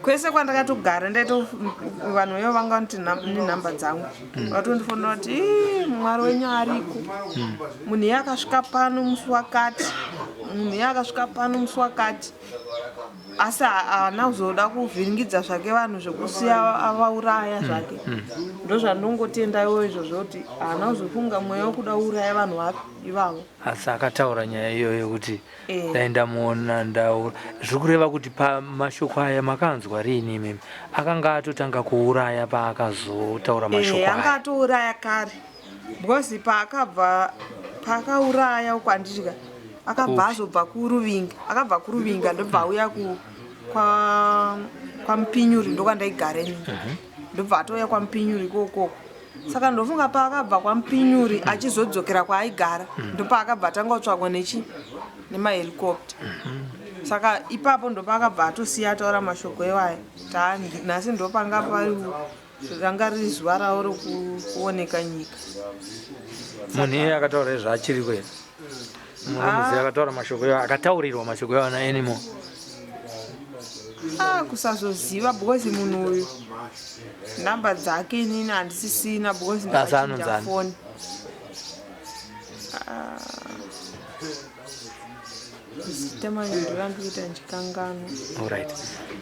Kwese kwandakatogara ndaito vanhu vevo vanga vanoti nenhamba dzangu. Vatondifonera kuti ii Mwari wenyu ariko. Munhu iye akasvika pano musi wakati. Munhu iye akasvika pano musi wakati. Asi haana kuzoda kuvhiringidza zvake vanhu zvekusiya avauraya zvake. Ndozvandongotenda iwo izvozvo kuti haana kuzofunga mweya wekuda kuuraya vanhu vapi ivavo. Asi akataura nyaya iyoyo yekuti eh. dai ndamuona ndau zviri kureva kuti pamashoko aya makanzwa riini imimi akanga atotanga kuuraya paakazotaura eh, mashoko aya anga atouraya kare because paakabva paakauraya uko andidya akabva azobva kuruvinga akabva kuruvinga ndobva auya kwamupinyuri ndokwandaigara inini mhm. ndobva atouya kwamupinyuri ikokoko saka ndofunga paakabva kwamupinyuri achizodzokera kwaaigara mhm. ndopaakabva atanga kutsvagwa nechi nemahelicopter mhm. saka ipapo ndopaakabva atosiya ataura mashoko iwayo nhasi ndopanga pari Ranga riri zuva ravo rokuoneka nyika. Munhu iyeye akataura izvo achiriko here? Munomuziva ah. akataura mashoko iwayo akataurirwa mashoko iwayo naAnymore. Ah, kusazoziva because munhu uyu namba dzake inini handisisina because ndakachinja foni. Ah. Zita manje ndorambi kuita ndichikanganwa. Alright.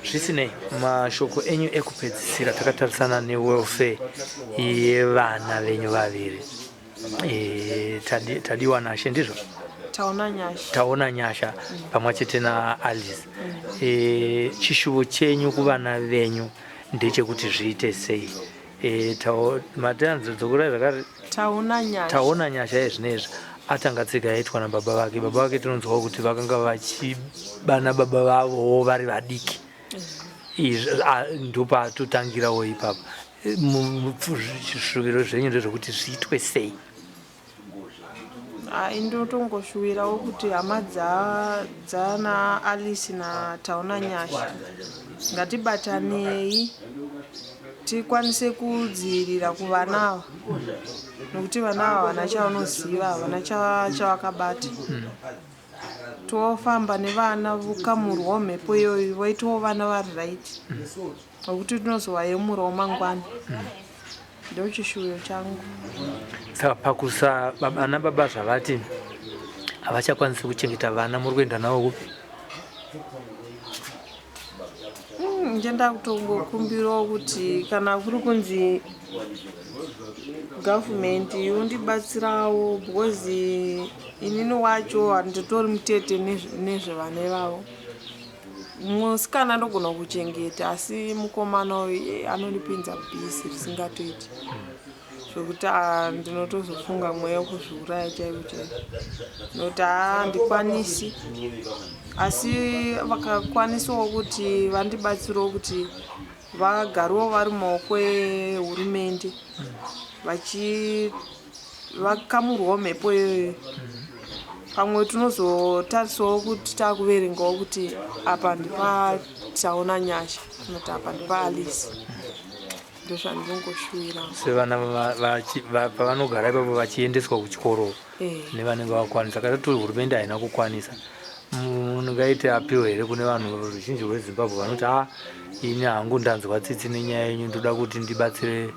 Zvisinei, mashoko enyu ekupedzisira takatarisana newelfare yevana venyu vaviri. E, Tadiwa Nashe ndizvo? Taona Nyasha. Taona Nyasha pamwe chete naAlice. E, chishuvo chenyu kuvana venyu ndechekuti zviite sei? E, matanzi dzokurai zvakare. Taona Nyasha. Taona Nyasha yezvinezvi atanga tsika yaitwa nababa vake. Baba vake tinonzwawo kuti vakanga vachibana baba vavowo vari vadiki. Izvi ndopatotangirawo ipapa. Zvishuviro zvenyu ndezvekuti zviitwe sei? Ai ndotongoshuwirawo kuti hama dzana Alice naTaona Nyasha ngatibatanei tikwanise kudzivirira kuvana ava nokuti vana ava havana chavanoziva havana chavakabata tofamba nevana vokamurwawo mhepo iyoyo voitawo vana vari right nokuti tinozovayemurawo mangwana Ndochishuwo changu. Saka pakusa ana baba zvavati havachakwanisi kuchengeta vana muri kuenda navo kupi? Hmm, ndenda kutongokumbirawo kuti kana kuri kunzi government yondibatsirawo because inini wacho handitori mutete nezvevana ivavo. Musikana ndogona kuchengeta asi mukomana uyu eh, anondipinza bhizi risingatoiti zvekuti ah, ndinotozofunga mweya wekuzviuraya chaivo chaivo nokuti handikwanisi asi vakakwanisawo kuti vandibatsirewo kuti vagarewo vari mumaoko ehurumende vachi vakamurwawo mhepo iyoyo pamwe tinozotarisawo kuti takuverengawo kuti apa ndipataona nyasha kana kuti apa ndipaalice ndozvandinongoshuwira sevana pavanogara ipapo vachiendeswa kuchikoro eh. nevanenge vakwanisa kana toti hurumende haina kukwanisa mungaite appeal here kune vanhu ruzhinji rwezimbabwe vanoti a ah, ini hangu ndanzwa tsitsi nenyaya yenyu ndoda kuti ndibatsire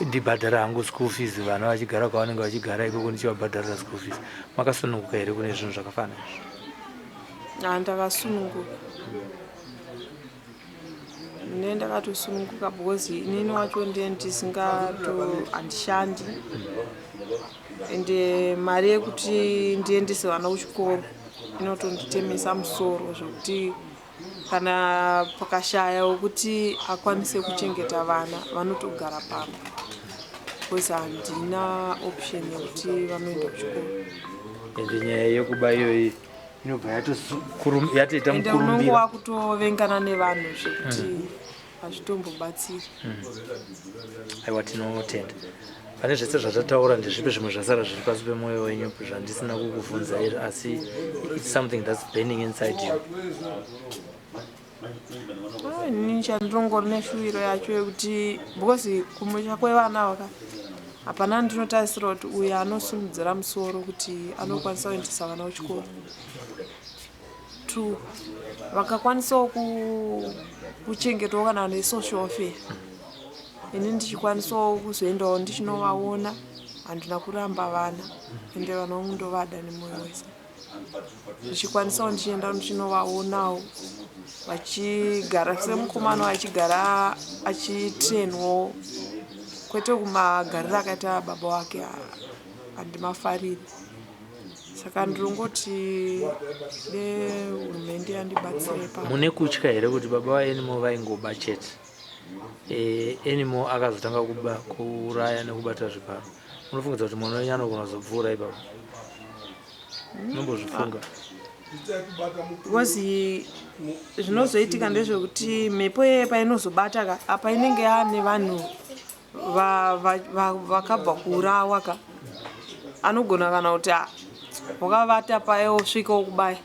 ndibhadhara hangu school fees vana vachigara kwavanenge vachigara ikoko ndichivabhadharira school fees makasununguka here kune zvinhu zvakafanana izvi ah, ndakasununguka ne ndakatosununguka because inini wacho ndiye ndisingato handishandi ende mari yekuti ndiendese vana kuchikoro inotonditemesa musoro zvekuti Kana pakashaya wekuti akwanise kuchengeta vana vanotogara pamba because handina option yekuti vanoenda kuchikoro. Ende nyaya yekuba iyoyi inobva yatoita mukurumbira. Unonge wakutovengana nevanhu zvekuti mm. hazvitombobatsiri. Mm. Aiwa tinotenda. Pane zvese zvatataura ndezvipi zvimwe zvasara zviri pasi pemwoyo wenyu zvandisina kukuvhunzai asi it's something that's burning inside you. Ah, inini chandinongori neshuviro yacho yekuti because kumusha kwevana vaka hapana ndinotarisira kuti uyu anosimudzira musoro kuti anokwanisa kuendesa vana kuchikoro two vakakwanisawo kuchengetwawo kana nesocial welfare ini ndichikwanisawo kuzoendawo ndichinovaona handina kuramba vana ende vana vangu ndovada nemwoyo wese ndichikwanisawo ndichienda ndichinovaonawo Vachigara semukomana achigara achitrainwo kwete kumagariro akaita baba wake, handimafariri. Saka ndinongoti nehurumende yandibatsire pa. Mune kutya here kuti baba vaAnymore vaingoba chete? Anymore akazotanga kuba, kuuraya nekubata zvibharo. Munofungidza kuti mwana wenyu anogona kuzopfuura ipapo? Munombozvifunga? Because zvinozoitika ndezvekuti mhepo yeye painozobata ka, apa inenge yaane vanhu vakabva kuurawa ka, anogona kana kuti wakavata paye wosvika wokubaya,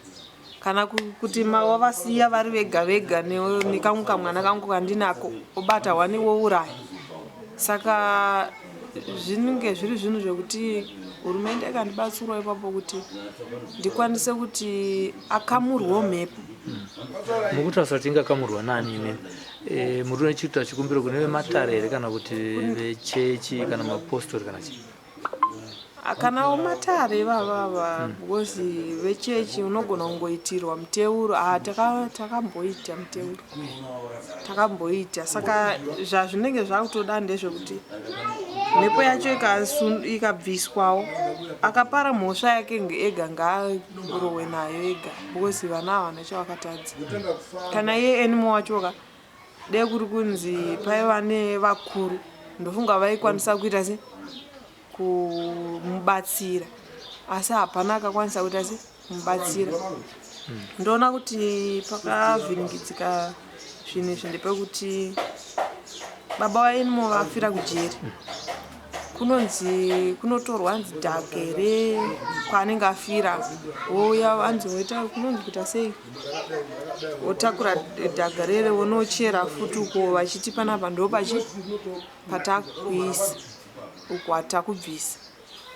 kana kuti wavasiya vari vega vega nekamwe kamwana kangu kandinako, obata wani wouraya. Saka zvinenge zviri zvinhu zvekuti hurumende ikandibatsirawo ipapo kuti ndikwanise kuti akamurwewo mhepo. Mukutaurisa kuti ingakamurwa nani imimi? Muri unochiita chikumbiro kune vematare here, kana kuti vechechi, kana mapostori, kana chii? Kanawo matare ivavava, because vechechi unogona kungoitirwa muteuro. Takamboita muteuro, takamboita. Saka zvazvinenge zvakutoda ndezvekuti mhepo yacho ikabviswawo, akapara mhosva yake ega ngaarohwe nayo ega, because vana havana chavakatadza. Kana iye Anymore wacho ka, dai kuri kunzi paiva nevakuru, ndofunga vaikwanisa kuita se kumubatsira, asi hapana akakwanisa kuita se kumubatsira. Ndoona kuti pakavhiringidzika zvinhu izvi ndepekuti baba vaAnymore vafira kujeri, kunonzi kunotorwa anzi dhaka here kwaanenge afira, wouya anzi woita kunonzi kuita sei, wotakura dhaga rere wonochera futi uko, vachiti panapa ndo pachi patakuisa uko hatakubvisa.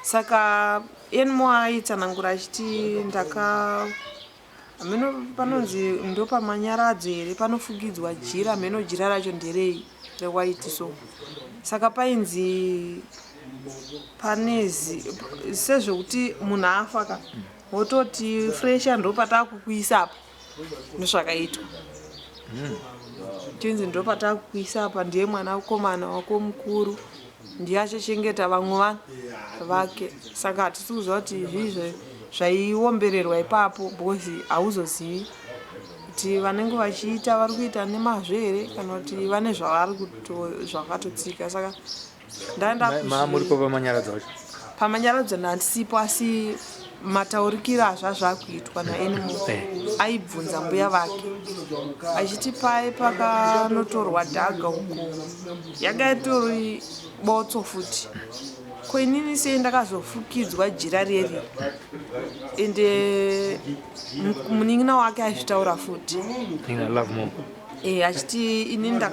Saka Anymore aitsanangura achiti ndaka hameno panonzi ndo pamanyaradzo here, panofukidzwa jira, hameno jira racho nderei, rewhite. So saka painzi pane sezvekuti munhu afa ka, wototi fresha ndo patakukuisa apa, ndozvakaitwa. Chinzi ndo patakukuisa apa, ndiye mwana mukomana wako mukuru, ndiye achachengeta vamwe vanhu vake. Saka hatisi kuziva kuti izvizvo zvaiombererwa ipapo, because hauzozivi kuti vanenge vachiita vari kuita nemazvo here, kana kuti vane zvavari zvakatotsika. Saka ndaenda Muripo pamanyaradzo wacho? Pamanyaradzo handisipo, asi mataurikiro azvazvakuitwa naAnymore, aibvunza mbuya vake achiti pai pakanotorwa dhaga uko yanga itori botso futi, ko inini sei ndakazofukidzwa jira reri? Ende munin'ina wake aizvitaura futi. Nina Lovemore. Achiti inini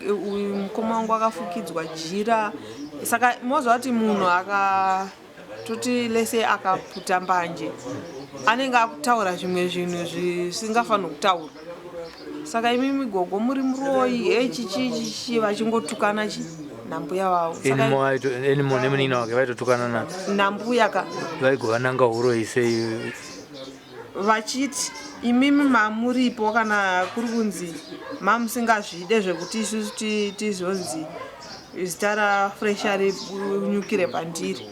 uyu mukoma wangu akafukidzwa jira. Saka moziva kuti munhu akatoti lese akaputa mbanje anenge akutaura zvimwe zvinhu zvisingafaniri kutaura. Saka imimi gogo muri muroyi, hechichichichi, vachingotukana chi nambuya vavo. Saka Anymore nemunin'ina wake vaitotukana na nambuya ka. Vaigovananga uroyi sei? Vachiti imimi mamuripo, kana kuri kunzi mamusingazvide zvekuti isusu tizonzi zita rafresha rinyukire pandiri,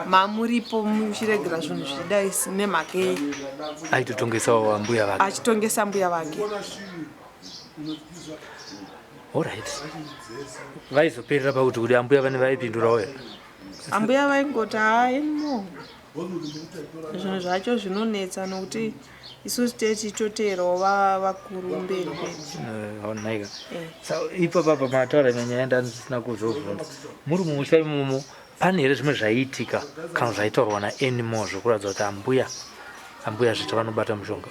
mamuripo muchiregera zvinhu zvidai nemhaka yei? Aitotongesawo ambuya vake. Achitongesa mbuya vake. Alright, vaizoperera pakuti kuti ambuya vane vaipindurawo here? Ambuya vaingoti haimo, zvinhu zvacho zvinonetsa nokuti isusu techitoteerawo vakuru mberi mberi. Naika. Sa ipapa pamataura imwe nyaya ndandisina kuzobvunza, muri mumusha imomo pane here zvimwe zvaiitika kana zvaitaurwa naAnymore zvekuratidza kuti ambuya zvita vanobata mushonga?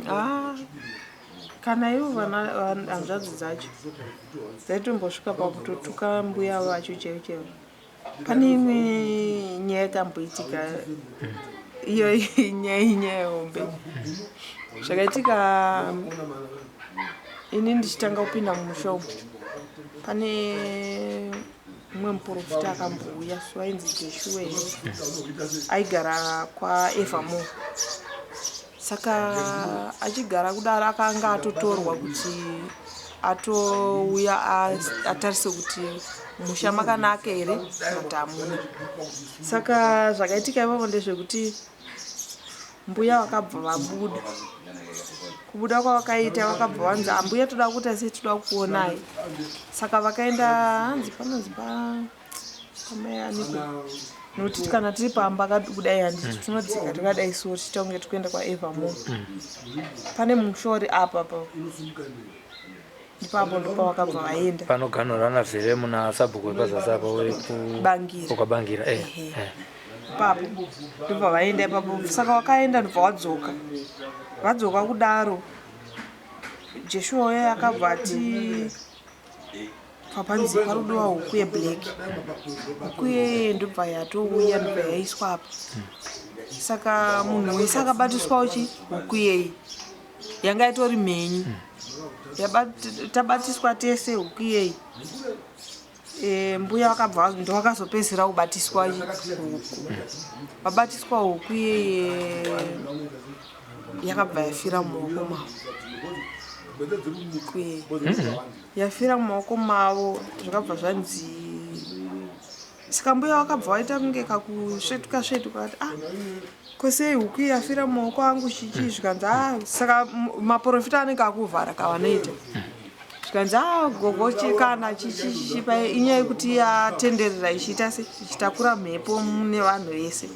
Ah, kana ivo vana hanzvadzi dzacho dzaitombosvika pakutotuka mbuya vacho chaivo chaivo. Pane imwe nyaya yakamboitika, iyo nyaya, inyaya hombe. Zvakaitika ini ndichitanga kupinda mumusha umu, pane mumwe muprofita akambouya, so ainzi Joshua, aigara kwaEvermore. Saka achigara kudaro akanga atotorwa kuti atouya atarise kuti musha makanaka here kana hamuna. Saka zvakaitika ipapo ndezvekuti mbuya vakabva vabuda. Kubuda kwavakaita vakabva vanzi ambuya toda kuita sei toda kukuonai. Saka vakaenda hanzi panonzi pa pamai aniko nokuti kana tiri pamba kudai handiti tinodzika takadai so tichiita kunge tikuenda kwaevermore. Pane musha uri apa pa ipapo ndopavakabva vaenda panoganhurana vheremu nasabhuku wepazasi apa wekwabangira eh, eh. ipapo ndobva vaenda ipapo saka vakaenda ndobva vadzoka vadzoka kudaro jeshua uye akabva ati papanzi parudiwa huku yeblack huku yeye ndobva yatouya ndobva yaiswa apa saka munhu wese akabatiswawo chi huku yeye yanga itori mhenyu tabatiswa tese huku iyeyi e, mbuya vakabva ndovakazopedzisira kubatiswa huku vabatiswa huku iyeye yakabva yafira mumaoko mavo huku iyeye yafira mumaoko mavo zvakabva zvanzi Saka mbuya vakabva vaita kunge kakusvetuka svetuka vati ah ko sei huku iyi yafira mumaoko angu chichii zvikanzi ah saka maporofita anenge akuvhara kavanoita zvikanzi ah gogo kana chichichichi paye inyaya yekuti yatenderera ichiita se ichitakura mhepo mune vanhu vese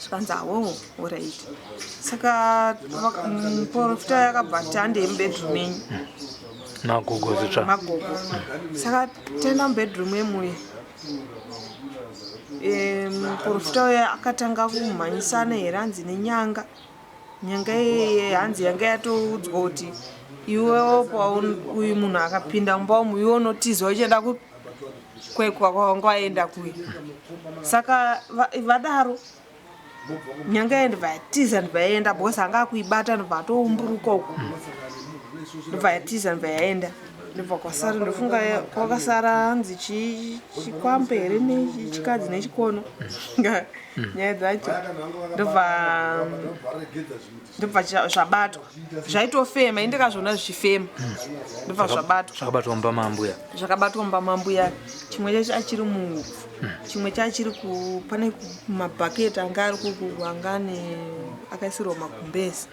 zvikanzi awo orit saka muprofita yakabva ati handei mubedroom menyu magogo zvitsva magogo saka taenda mubedroom yemuye e, muprofita uya akatanga kumhanyisana here hanzi nenyanga nyanga iyeye hanzi yanga yatoudzwa kuti iwewo uyu munhu akapinda mumba umu iwe unotiza uchienda kwekwa kwawanga waenda kuya saka vadaro nyanga iye ndobva yatiza ndobva yaenda because anga akuibata ndobva atoumburuka uku ndobva yatiza ndobva yaenda ndobva kwasara ndofunga kwakasara hanzi chikwambo here nechikadzi nechikono nyaya dzacho ndobva ndobva zvabatwa zvaitofema ini ndakazviona zvichifema ndobva zvabatwa zvakabatwa mumba mambuya zvakabatwa mumba mambuya chimwe chacho achiri muhupfu chimwe chachiri pane mabhaketi anga ari kuku anga ane akaisirwa magumbezi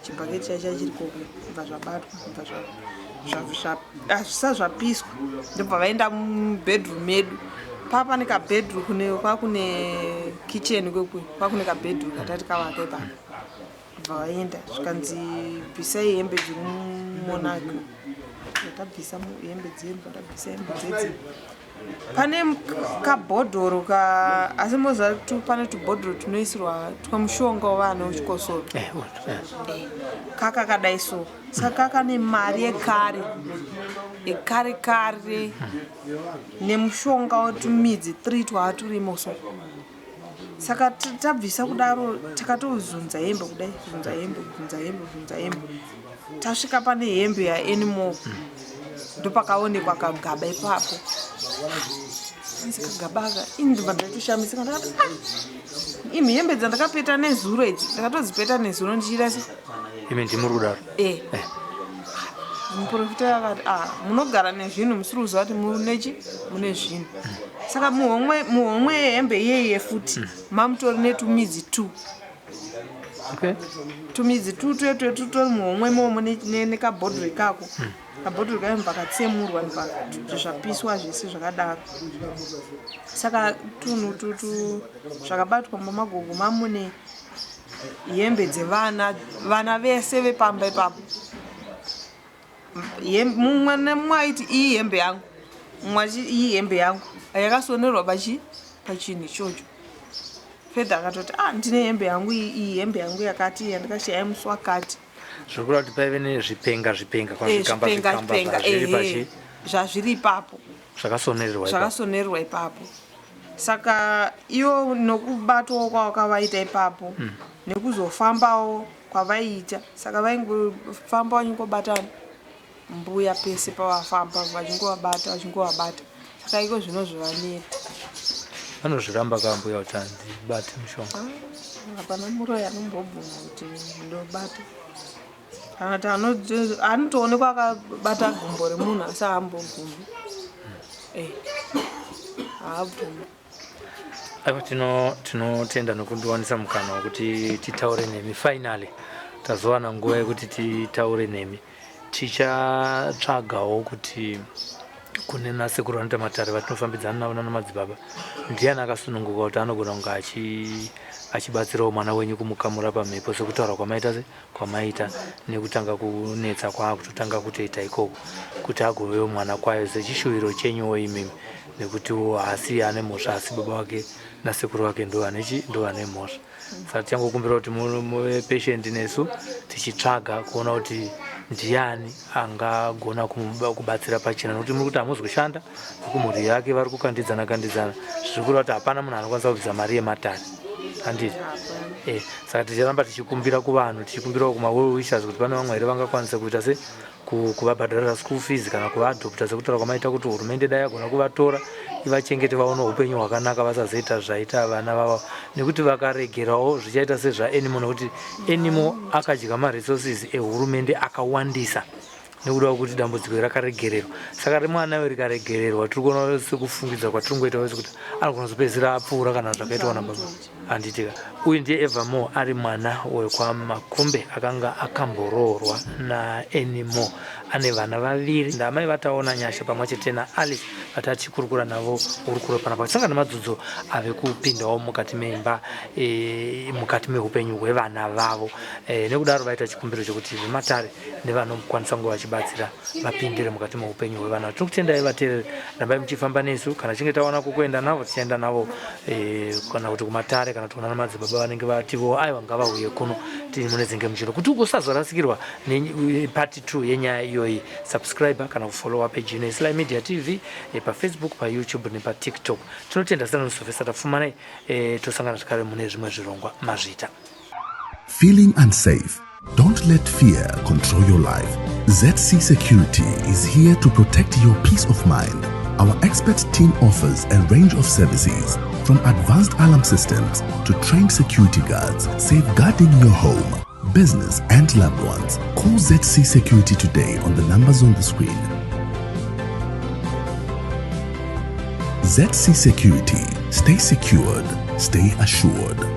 chibhaketi chacho achiri koko ndobva zvabatwa ndobva hazvisa zvapiswa ndobva vaenda mubedroom medu paa pane kabedroom kune kwakune kitchen kwekwe kwakune kabedroom katati kavaka ipapo bva vaenda zvikanzi bvisai hembe dziri mumonako tabvisa hembe dzedu tabvisa hembe dzedzi pane kabhodhoro ka asi moziva kuti pane tubhodhoro tunoisirwa twemushonga wevana wechikosoro eh, eh. eh, kaka kadai so saka kane mari yekare yekare kare nemushonga wetumidzi 3 twaaturimo so saka tabvisa kudaro takatozunza hembe kudai zunza hembe zunza hembe zunza hembe tasvika pane hembe yaanymore ndopakaonekwa kagaba ipapo kagaba aka ini ndobva ndatoshamisika ndakati ah, imi hembe dzandakapeta nezuro idzi ndakatodzipeta nezuro ndichiita se imi ndimuri kudaro e eh. Muprofita akati ah, munogara nezvinhu musiri kuziva kuti munechi mune zvinhu saka muhomwe muhomwe yehembe iyeiye futi mamutori netumidzi two okay. Tumidzi two tuye tuye tutori muhomwe imomo nekabhodhoro ikako kabhodhoro kayo ndobva katsemurwa ndobva zvapiswa zvese zvakadaro saka tunhu tutu zvakabatwa mumamagogo mamune hembe dzevana vana vese vepamba ipapo mumwe nemumwe aiti iyi hembe yangu mumwe achi iyi hembe yangu yakasonerwa pachi pachinhu ichocho fedha akatoti ah ndine hembe yangu iyi hembe yangu yakati yandikashaya musi wakati Zvokureva kuti paive nezvipenga zvipenga kwazvikamba zvipenga zvikamba zvipenga zvazviri pachi zvazviri ipapo zvakasonererwa ipapo. Zvakasonererwa ipapo saka ivo nokubatwawo kwavakavaita ipapo nekuzofambawo kwavaiita saka vaingofamba vachingobatana mbuya pese pavafamba vachingovabata vachingovabata saka iko zvino zvavaneta Vanozviramba ka mbuya kuti handibate mushonga. Hapana muroyi anombobvuma kuti ndobata kana kuti anotoonekwa akabata gumbo remunhu asi haambobvumi. Eh, haabvumi. Aiwa, tinotenda nokundiwanisa mukana wekuti titaure nemi. Finally tazowana nguva yekuti titaure nemi. Tichatsvagawo kuti kune nasekuru vanoita matare vatinofambidzana navo nana madzibaba, ndiani akasununguka kuti anogona kunge achibatsirawo mwana wenyu kumukamura pamhepo, sekutaura kwamaita, se kwamaita nekutanga kunetsa kwaakutotanga kutoita ikoko, kuti agovewo mwana kwayo sechishuviro chenyuwo imimi, nekutiwo haasi ane mhosva, asi baba vake nasekuru vake ndo vanechi ndo vane mhosva. Saka tichangokumbira kuti muve patient nesu tichitsvaga kuona kuti ndiani angagona kubatsira pachena, nokuti muri kuti hamuzi kushanda, kumhuri yake vari kukandidzana kandidzana, zviri kureva kuti hapana munhu anokwanisa kubvisa mari yematare, handiti? Saka ticharamba tichikumbira kuvanhu, tichikumbirawo kumawell wishers kuti pane vamwe here vangakwanisa kuita se kuvabhadharira school fees kana kuvaadopta, sekutaura kwamaita kuti hurumende dai yagona kuvatora ivachengete, vaone upenyu hwakanaka, vasazoita zvaita vana vavo, nekuti vakaregerawo zvichaita sezvaAnymore, nekuti Anymore akadya maresources ehurumende akawandisa nekuda kwekuti dambudziko rakaregererwa. Saka remwana uyu rikaregererwa, tiri kuona sekufungidza kwatiri kungoita wese kuti anogona kuzopedzisira apfuura kana zvakaitwa nababa, handitika? Uyu ndiye Evermore, ari mwana wekwaMakumbe akanga akamboroorwa naAnymore, ane vana vaviri. Ndamai vataona Nyasha pamwe chete naAlice vatatikurukura navo hurukuro panapa, tisangana nemadzudzo ave kupindawo mukati meimba, mukati meupenyu hwevana vavo. Nekudaro vaita chikumbiro chekuti vematare nevanokwanisa kunge vachibatsira vapindire mukati meupenyu hwevana. Tiri kutendai vateereri, rambai muchifamba nesu. Kana tichinge tawana kukuenda navo, tichaenda navo, kana kuti kumatare, kana kuti kunana madzibaba vanenge vativo aiwa ngavauye kuno tiri mune dzinge muchiro. Kuti usazorasikirwa nepart 2 yenyaya iyoyi, subscribe kana kufollowa page ino yeSly Media TV, paFacebook, paYouTube nepaTikTok. Tinotenda sana nosofesa tapfumanai. Tosangana zvakare mune zvimwe zvirongwa. Mazvita. Feeling unsafe? Don't let fear control your life. ZC Security is here to protect your peace of mind. Our expert team offers a range of services from advanced alarm systems to trained security guards, safeguarding your home, business, and loved ones. Call ZC Security today on the numbers on the screen. ZC Security. Stay secured, stay assured.